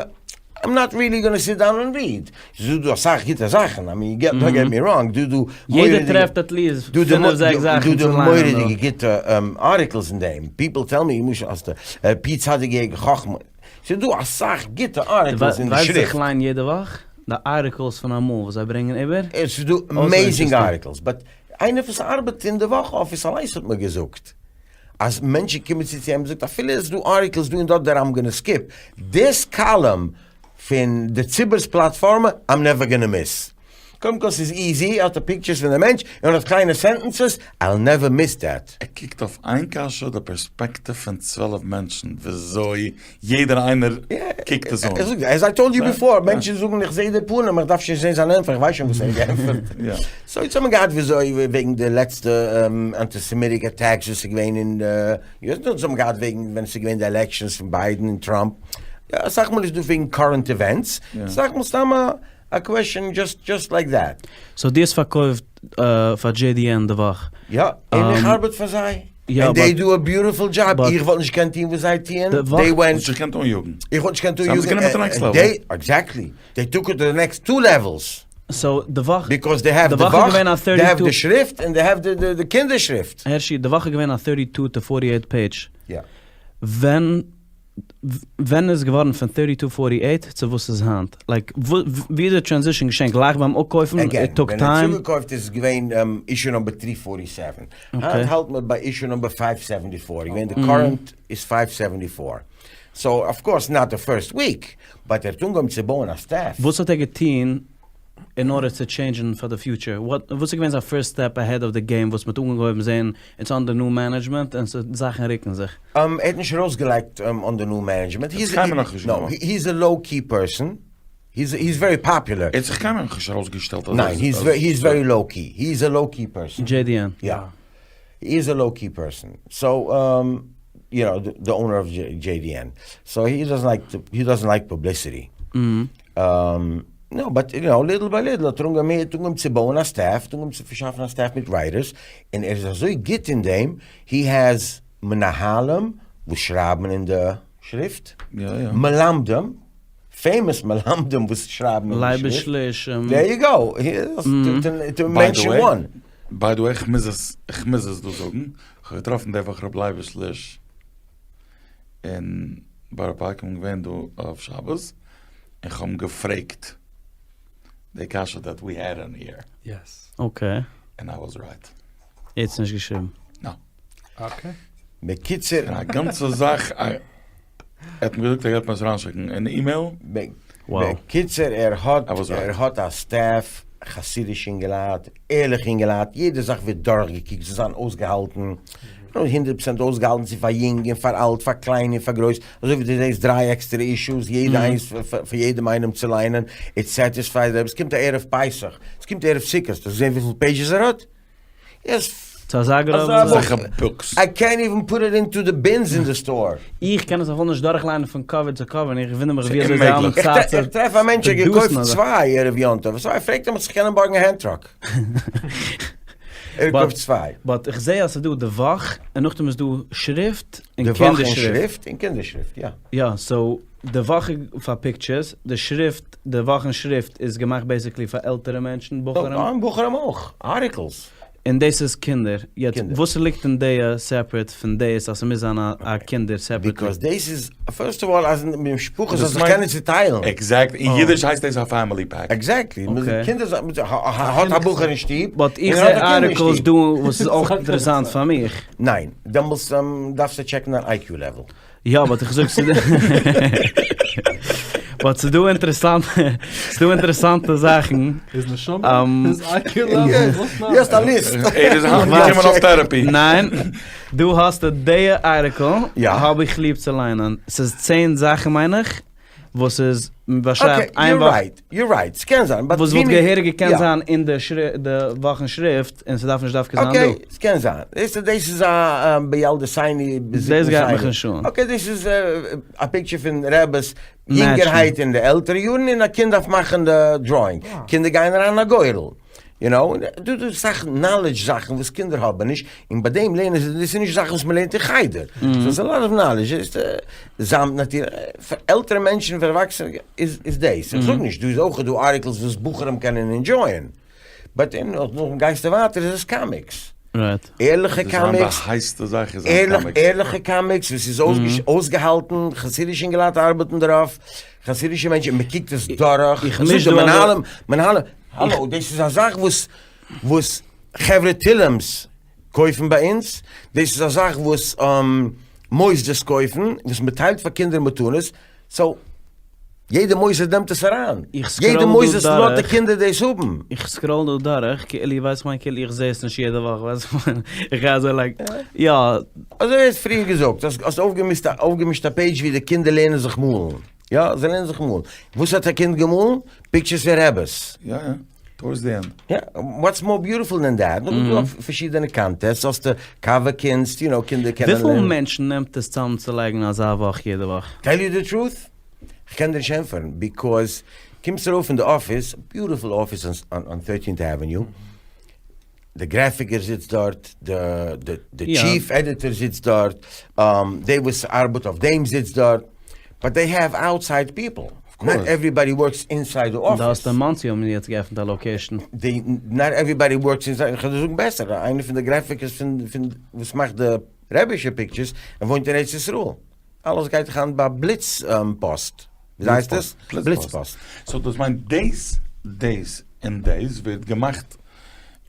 איים נאט ריעלי גאנא סיט דאון און ריעד, ס'איז דא אסאך גוטע זאכן, איי מין, דאנט געט מי ראנג, דא דא יעדער טרעפט עטליעסט פינף זעקס זאכן צו ליינען דא. מורא'דיגע גוטע ארטיקלס אין דעם, פיפל טעל מי, למשל האסטו פי צדיק יהגה חכמה, ס'איז דא אסאך גוטע ארטיקלס אין די שריפט. ווייסט וואס איך ליין יעדע וואך? די ארטיקלס פון אמאל וואס זיי ברענגען איבער. ס'איז דא אמעיזינג ארטיקלס, באט איינער וואס ארבעט אין די וואך אפיס אליינס האט מיר געזאגט אז מענטשן קומען צו צו אים און זאגט אפילו עס איז דא ארטיקלס דא און דארט דעט איים גאנא סקיפ דיס קאלום פון די ציבור'ס פלאטפארמע איים נעווער גאנא מיס. קודם כל ס'איז איזי, ער האט די פיקטשערס פון די מענטש, און ער האט קליינע סענטענסעס, אייל נעווער מיס דעט. ער קוקט אויף איין קשיא די פערספעקטיוו פון 12 מענטשן וויאזוי יעדער איינער קוקט עס אן. איך זאג, עז איי טאלד יו ביפאר, מענטשן זאגן איך זעה די פנים איך דארף שוין נישט זעהן זיין ענטפער איך ווייס שוין וואס ער האט געענטפערט. סאו יעצט האט מען געהאט וויאזוי וועגן די לעצטע אנטיסעמיטיק אטעקס וואס איז געווען אין יו עס, נאכדעם האט מען געהאט וועגן ווען עס איז געווען די עלעקשאנס פון ביידען און טראמפ, יא אסאך מאל איז דא וועגן קארענט איווענטס, אסאך מאל סתם א קוועשאן דזשאסט לייק דעט. סאו דו האסט פארקויפט פאר JDN די וואך. יא, און איך ארבעט פאר זיי. ענד דעי דו א ביוטיפול דזשאב, איך וואלט נישט געקענט טון וואס זיי טוען, דעי ווענט. וואלסט נישט געקענט אניאגן. איך וואלט נישט געקענט אניאגן. זיי האבן עס גענומען צו נעקסט לעוועל. עקזעקטלי, דעי טוק איט טו די נעקסט טו לעוועלס. סאו די וואך. ביקאוז דעי העוו די וואך, דעי העוו די שריפט, און דעי העוו די קינדער שריפט. הערשי, די וואך איז געווען א טערטי טו טו פארטי עיט פעידזש. יא. ווען ווען איז געווארן פון טערטי טו פארטי עיט צו וואס איז היינט? לייק ווי איז די טרענזישאן געשען? גלייך ביים אפקויפן? איט טוק ווען ער האט טיים? צוגעקויפט איז עס געווען אישו נאמבער טרי פארטי סעווען, היינט האלט מען ביי אישו נאמבער פייוו סעווענטי פאר, געווען די קארענט איז פייוו סעווענטי פאר, סאו אוו קאורס נאט די פירסט וויק, באט ער האט אנגעהויבן צו בויען א סטעף. וואס האט ער געטון אין ארדער צו טשעינדזשן פאר די פיוטשער? וואס איז געווען זיין פירסט סטעפ אהעד אוו די געים וואס מ'האט אנגעהויבן זעהן איטס אנדער ניו מענעדזשמענט און זאכן רוקן זיך? ער האט נישט ארויסגעלייגט אנדער ניו מענעדזשמענט, האט זיך קיינמאל נאכנישט געמאכט. היז א לאו קי פערסאן, היז ווערי פאפולער. ער האט זיך קיינמאל נאכנישט ארויסגעשטעלט אז ניין, היז ווערי לאו קי, היז א לאו קי פערסאן. JDN. יא. He is a low key person. So, you know, the owner of JDN. So he doesn't like, he doesn't like publicity. No, but you know, little by little האט ער אנגעהויבן צו בויען א staff, האט אנגעהויבן צו פארשאפן א staff מיט writers, און ער איז אזוי גוט אין דעם, he has מנהלים וואס שרייבן אין די שריפט, מלמדים, famous מלמדים וואס שרייבן אין די שריפט. לייביש ליש. There you go, to mention one. By the way, כ'מוז עס, כ'מוז עס דא זאגן, כ'האב געטראפן די וואך ר' לייביש ליש אין בארא פארק, כ'בין געווען דא אויף שבת, און כ'האב אים געפרעגט די קשיא that we had on here. Yes. Okay. And I was right. ער האט עס נישט געשריבן. No. Okay. בקיצור. א גאנצע זאך, ער האט מיר געזאגט ער גייט מיר עס אריינשיקן אין אימעיל. בקיצור ער האט ער האט א staff, חסידישע אינגעלייט, ערליכע אינגעלייט, יעדע זאך ווערט דורכגעקוקט, זיי זיין אויסגעהאלטן, הונדרעט פראצענט אויסגעהאלטן צו פאר יונג און פאר אלט, פאר קליין און פאר גרויס, אזוי ווי דו זעסט דריי עקסטערע issues, יעדע איינס פאר יעדעם איינעם צו ליינען, it satisfies, עס קומט א ערב פסח, עס קומט ערב סוכות, האסט געזען וויפיל pages ער האט? ס'איז אזא גראבע זאך. Books. I can't even put it into the bins אין די store. איך קען עס אפילו נישט דורכליינען פון cover צו cover און איך וואונדער מיך ווי אזוי זיי האבן צייט צו איך טרעף א מענטש האט געקויפט צוויי ערב יום טוב, סאו פרעגט אים צו איך קען בארגן א hand truck. ער האט געקויפט צוויי. But איך זעה אז ס'איז דא די וואך און נאכדעם איז דא שריפט און די וואך קינדער און שריפט. שריפט און קינדער שריפט, יא. יא, so די וואך איז פאר pictures, די שריפט, די וואכן שריפט איז געמאכט basically פאר עלטערע מענטשן, בחורים. און בחורים אויך, articles. און דאס איז קינדער. יעצט קינדער. וואס ליגט אין די separate פון דאס אז ס'מוז זיין א קינדער separately? Because דאס איז, first of all אז משפחות דאס זאל זיך מיינט- קענען צוטיילן. Exact, אין אידיש הייסט דאס א family pack. Exactly. Okay. קינדער זאל, האט א בחור אין שטוב, But איך און האט זע א קינד אין articles שטוב. דא וואס איז אויך אינטערעסאנט פאר מיך. ניין, דעמאלטס דארפסטו טשעקן דיין IQ level. יא but איך זאג ס'דא but ס'דא אינטערעסאנט ס'דא אינטערעסאנטע זאכן. איז נשמה איז IQ level וואס נאך? יעצט א list. ער איז היינט געקומען אויף therapy. ניין, דא האסטו די article, יא. האב איך ליב צו ליינען, ס'איז צען זאכן מיין איך, וואס איז באשרייבט איין וואך. Okay, you're right, you're right, ס'קען זיין, but וואס וואלט געהעריג געקענט זיין אין די וואכן שריפט, און ס'דארף נישט דווקא זיין דא. Okay, ס'קען זיין. דאס דאס איז א בילדי סיני דאס גייט מיך נישט אן. Okay, דאס איז א picture פון רעבעס יונגערהייט אין די עלטערע יארן, און א קינד דארף מאכן די drawing. קינדער גייען אריין אין א גורל. You know, דא דא אסאך knowledge זאכן וואס קינדער האבן נישט, און ביי דעם לערנען זיי, דאס איז נישט זאכן וואס מען לערנט אין חדר, so ס'איז a lot of knowledge, זאמד נאטור, פאר עלטערע מענטשן, פאר ערוואקסענע איז איז דאס, איך זאג נישט, דא איז אויך דא articles וואס בחורים קענען enjoy ען, but נאכדעם גייסטו ווייטער איז עס קאמיקס. ערליכע קאמיקס, ערליכע קאמיקס וואס איז אויסגעהאלטן, חסידישע אינגעלייט ארבעטן דערויף, חסידישע מענטשן, מען קוקט עס דורך, איך מיש דא מנהלים, מנהלים, האלא, דאס איז א זאך וואס וואס חברה תהילים'ס קויפן ביי אונז, דאס איז א זאך וואס מוסדות קויפן, וואס מען טיילט פאר קינדער מתנות, so יעדע מוסד נעמט עס אריין, יעדע מוסד לאזט די קינדער דאס האבן. איך scroll דא דורך, כאילו ווייסט כ'מיין כאילו איך זע עס נישט יעדע וואך, ווייסט כ'מיין, איך גיי אזוי like, יא. אזוי ווי האסט פריער געזאגט, האסט אויפגעמישט א page ווי די קינדער לערנען זיך מאלן, יא, זיי לערנען זיך מאלן, וואס האט א קינד געמאלן? Pictures פון רעבעס. יא יא, towards the end. יא, what's more beautiful than that? נאכדעם איז דא פארשידענע contests, האסטו קאווע קונסט, you know, קינדער קענען וויפיל לערנען. מענטשן נעמט עס צאם צו לייגן אזא וואך יעדע וואך? Tell you the truth? כ'קען דיר נישט ענטפערן, because קומסט ארויף אין די אפיס, beautiful office on Thirteenth Avenue, די גרעפיקער זיצט דארט, די chief editor זיצט דארט, די וואס ארבעט אויף דעם זיצט דארט, but they have outside people, not everybody works inside די אפיס. דא האסטו אין מאנסי האבן יעצט געעפנט א location. Not everybody works inside, איך וועל דיר זאגן בעסער, איינער פון די גרעפיקערס פון וואס מאכט די רעבישע pictures, ער וואוינט אין ארץ ישראל, אלעס גייט דאך היינט ביי בליץ פאסט, וויאזוי הייסט עס? בליץ פאסט. So דאס מיינט דאס, דאס, און דאס ווערט געמאכט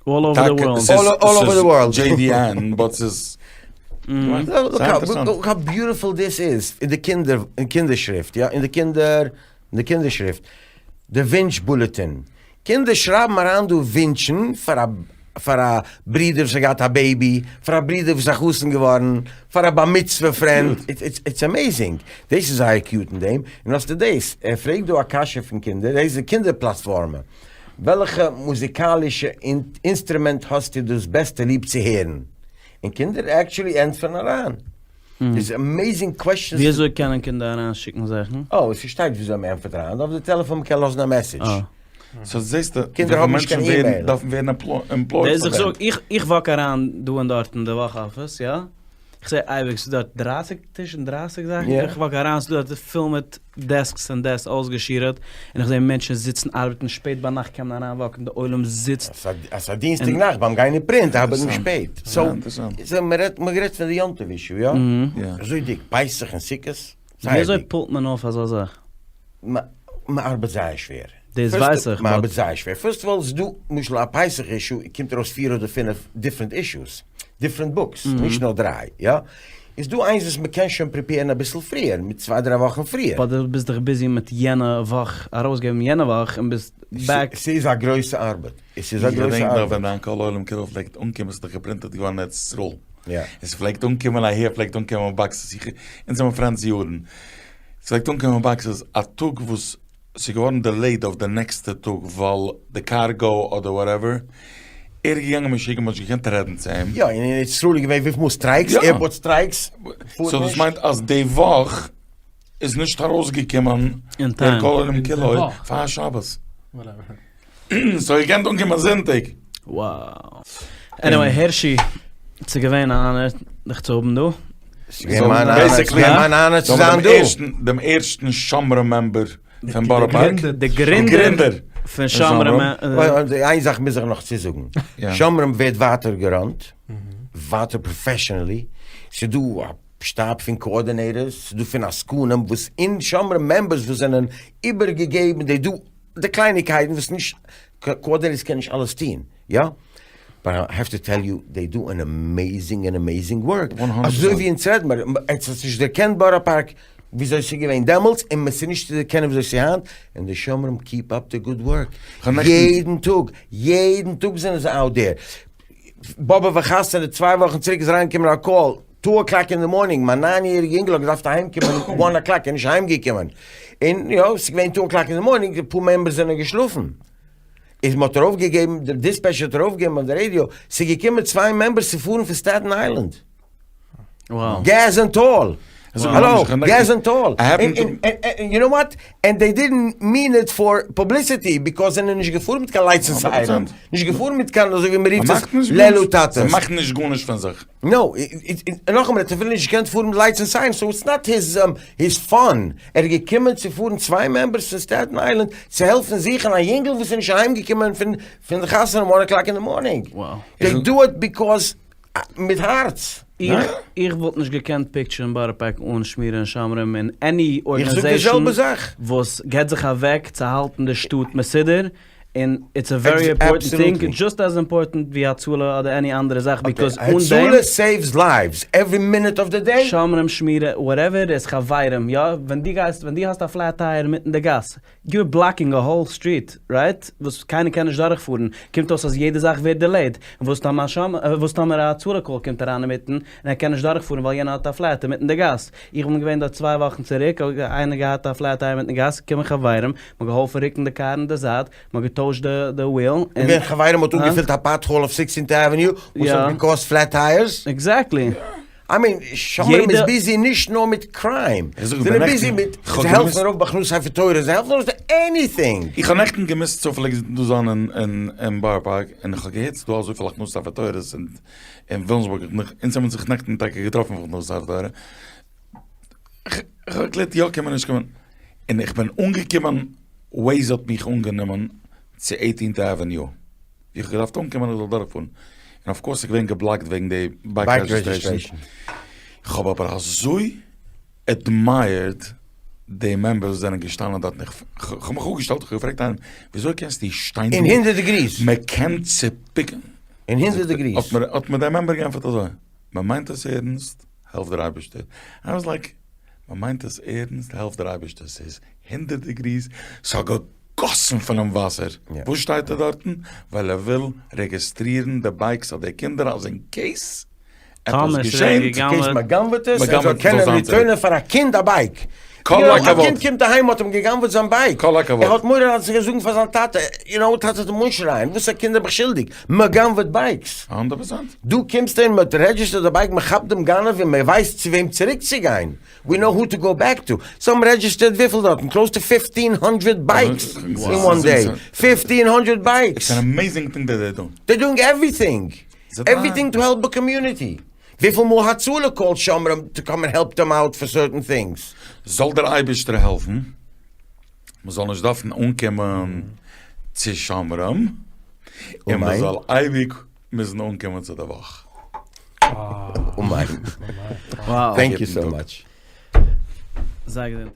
All over the world. All over the world. JDN, but ס'איז Look how beautiful this is, אין די קינדער, אין קינדער שריפט, יא, אין די קינדער, אין די קינדער שריפט, די ווינטש bulletin, קינדער שרייבן אריין דא ווינטשן פאר א, פאר א ברודער וואס האט געהאט א baby, פאר א ברודער וואס איז א חתן געווארן, פאר א בר מצוה friend, it's amazing, דאס איז זייער cute אין דעם, און האסטו דאס, ער פרעגט דא א קשיא פון קינדער, דאס איז די קינדער פלאטפארמע. וועלכע מוזיקאלישע אינסטרומענט האסטו דאס בעסטע ליב צו הערן? און קינדער actually ענטפערן אריין. איז amazing questions. ווי אזוי קענען קינדער אריין שיקן זאכן? אה, עס שטייט ווי אזוי מען ענטפערט אריין, אויף די טעלעפאן מען קען לאזן א message. so זעסטו קינדער האבן נישט קיין אימעיל. דארפן ווערן employed פאר דעם. איך walk אריין דא און דארט אין די וואך אפיס, יא? איך זע אייביג ס'איז דארט דרייסיג טישן, דרייסיג זאכן, איך walk אריין ס'איז דארט פול מיט desks און desks אויסגעשירעט, און איך זע מענטשן זיצן ארבעטן שפעט ביינאכט קען מען אריין walk ן די עולם זיצט. אז ס'איז א דינסטאג נאכט ביים גיין אין print ארבעט מען שפעט, so מ'רעדט מ'רעדט פון די יום טוב issue יא? אזוי דיק פסח און סוכות, זייער דיק. וויאזוי pull ט מען אויף אזא זאך? מ'ארבעט זייער שווער. דאס ווייס איך. מ'ארבעט זייער שווער. first of all איז דא למשל א פסח issue קומט ארויס פיר אדער פינף different issues. different books, נישט נאר דריי, יא? איז דא איינס וואס מ'קען שוין prepare ן אביסל פריער, מיט צוויי דריי וואכן פריער. but דו ביסט דאך busy מיט יענע וואך ארויסגעבן יענע וואך און ביסט back. ס'איז א גרויסע ארבעט. עס איז א גרויסע ארבעט. איך געדענק נאך ווען דיין כל העולם כולו פלעגט אנקומען, ס'איז דאך געפרינטעט געווארן אין ארץ ישראל. און ס'פלעגט אנקומען אהער פלעגט אנקומען boxes, איך, אונז זעמער friends יארן. ס'פלעגט אנקומען boxes א טאג וואס ס'איז געווארן delayed אויף די נעקסטע טאג ווייל די cargo אדער whatever, ער איז געגאנגען משוגע מ'האט נישט געקענט רעדן צו אים. יא, און אין ארץ ישראל איז געווען וויפיל מאל strikes, airport strikes, so דאס מיינט אז די וואך איז נישט ארויסגעקומען דער כל העולם כולו פאר שבת. so איר קענט אנקומען זונטאג. Wow. Anyway הערשי, ס'איז געווען א honor דיך צו האבן דא. ס'איז געווען מיין honor צו זיין דא. דעם ערשטן שומרים member פון בארא פארק. די גרינדער פון שומרים. איין זאך מוז איך נאך צוזאגן. שומרים ווערט ווייטער גע run ט, ווייטער professionally. ס'איז דא א שטאב פון coordinators, ס'איז דא פון עסקנים וואס און שומרים members וואס זענען איבערגעגעבן, די דא די קלייניקייטן וואס נישט coordinators קענען נישט אלעס טון, יא? but I have to tell you they do an amazing an amazing work, אזוי ווי אונז רעד מיר, עטס האטס נישט דערקענט בארא פארק וויאזוי ס'איז געווען דעמאלטס און ס'איז נישט צו דערקענען וויאזוי ס'איז היינט, און די שומרים keep up the good work, יעדן טאג, יעדן טאג זענען זיי out there, באבע חתונה צוויי וואכן צוריק איז אריינגעקומען א call, two o'clock אין די morning, מיין ניין יעריגע אינגל האט געדארפט אהיים קומען one o'clock, ער איז נישט אהיים געקומען, און יא, ס'איז געווען two o'clock אין די morning, אפאר members זענען געשלאפן, איז מ'האט ארויף געגעבן, די dispatcher האט ארויף געגעבן אויף די רעדיא, ס'איז געקומען צוויי members צו פארן פון סטעטן איילענד, gas and toll, האלא, gas and toll, און יו נאו וואט, and they didn't mean it for publicity, because זענען נישט געפארן מיט קיין lights און siren, נישט געפארן מיט קיין אזוי ווי מ'רופט עס לעלו טאטעס. ס'מאכט נישט גארנישט פון זיך. no, נאכאמאל, ער האט אפילו נישט געקענט פארן מיט lights און sirens, so it's not his his fun, ער איז געקומען צו פארן צוויי members פון סטעטן איילענד צו העלפן זוכן א יונגל וואס איז נישט אהיים געקומען פון פון די חתונה one o'clock אין די morning, they do it because מיט הארץ. איך איך וואלט נישט געקענט picture ן בארא פארק אן שמירה און שומרים און any organization וואס געט זיך אוועק צו האלטן די שטאט מסודר, און it's a very important thing, just as important ווי הצלה אדער any אנדערע זאך, because אן דעם. הצלה saves lives every minute of the day. שומרים שמירה whatever איז חברים יא, ווען דו גייסט ווען דו האסט א flat tire אינמיטן די גאס, you're blocking a whole street right, וואס קיינער קען נישט דורך פארן, קומט אויס אז יעדע זאך ווערט delayed, און וואס טאמער א שומר וואס טאמער א הצלה call קומט אריין אינמיטן און ער קען נישט דורך פארן ווייל יענער האט א flat אינמיטן די גאס, איך בין געווען דארט צוויי וואכן צוריק, איינער געהאט א flat tire אינמיטן די גאס, קומען חברים, מ'האט געהאלפן רוקן די קאר אין די זייט, מ'האט געטוישט די wheel, און. און ווען חברים האט אנגעפילט א pothole אויף sixteenth avenue וואס האט געקאסט flat tires. Exactly. I mean, שומרים איז busy נישט נאר מיט crime, זיי זענען busy מיט, זיי העלפן ארויף בהכנסת ספר תורה, זיי העלפן ארויס מיט anything. איך האב נעכטן געמוזט צופעליג דא זיין אין בארא פארק, און איך האב געהערט ס'איז דא אזויפיל הכנסת ספר תורות אין וויליאמסבורג, אונז האבן זיך נעכטן טאקע געטראפן פאר הכנסת ספר תורה, איך האב געקלערט יא קומען נישט קומען, און איך בין אנגעקומען, Waze האט מיך אנגענומען צו eighteenth avenue, ווי איך האב געדארפט אנקומען איך זאל דורכפארן, און of course איז געווען געבלאקט וועגן די bike registration, איך האב אבער אזוי admired די members וואס זענען געשטאנען דארטן, איך האב מיך אפגעשטעלט, איך האב געפרעגט איינעם, וויאזוי קענסטו שטיין דא, אין הונדערט degrees, מען קען צופיקן, אין הונדערט degrees, האט מיר דער member געענטפערט אזוי, מען מיינט עס ערנסט, העלפט דער אייבערשטער. I was like, מען מיינט עס ערנסט, העלפט דער אייבערשטער, ס'איז הונדערט degrees, ס'האט געגאסן פונעם וואסער, וואס שטייט ער דארטן? ווייל ער וויל רעגיסטרירן די bikes אויף די קינדער אז in case עפעס געשענט, in case מ'גנב'עט עס, ער זאל קענען return ען פאר א קינד א bike. כל א הכבוד. קינד קומט אהיים מ'האט אים גע'גנב'עט זיין bike, כל הכבוד. ער האט מורא אז ער גייט זאגן פאר זיין טאטע, יו נאו, טאטע וועט אים אנשרייען, וואס א קינד האב איך שולדיג, מ'גנב'עט bikes. 100 percent. דו קומסט און מ'האט registered די bike, מ'כאפט דעם גנב און מ'ווייסט צו וועם צוריקצוגיין. We know who to go back to. זיי האבן registered וויפיל דארטן? Close to 1500 bikes in one day. 1500 bikes! It's an amazing thing that they're doing. They're doing everything! Everything to help the community. וויפיל מאל הצלה called שומרים to come and help them out for certain things. זאל דער אייבערשטער העלפן מ'זאל נישט דארפן אנקומען צו שומרים, און מ'זאל אייביג מוזן אנקומען צו די וואך. אמן. Thank you so much. זיי געזונט.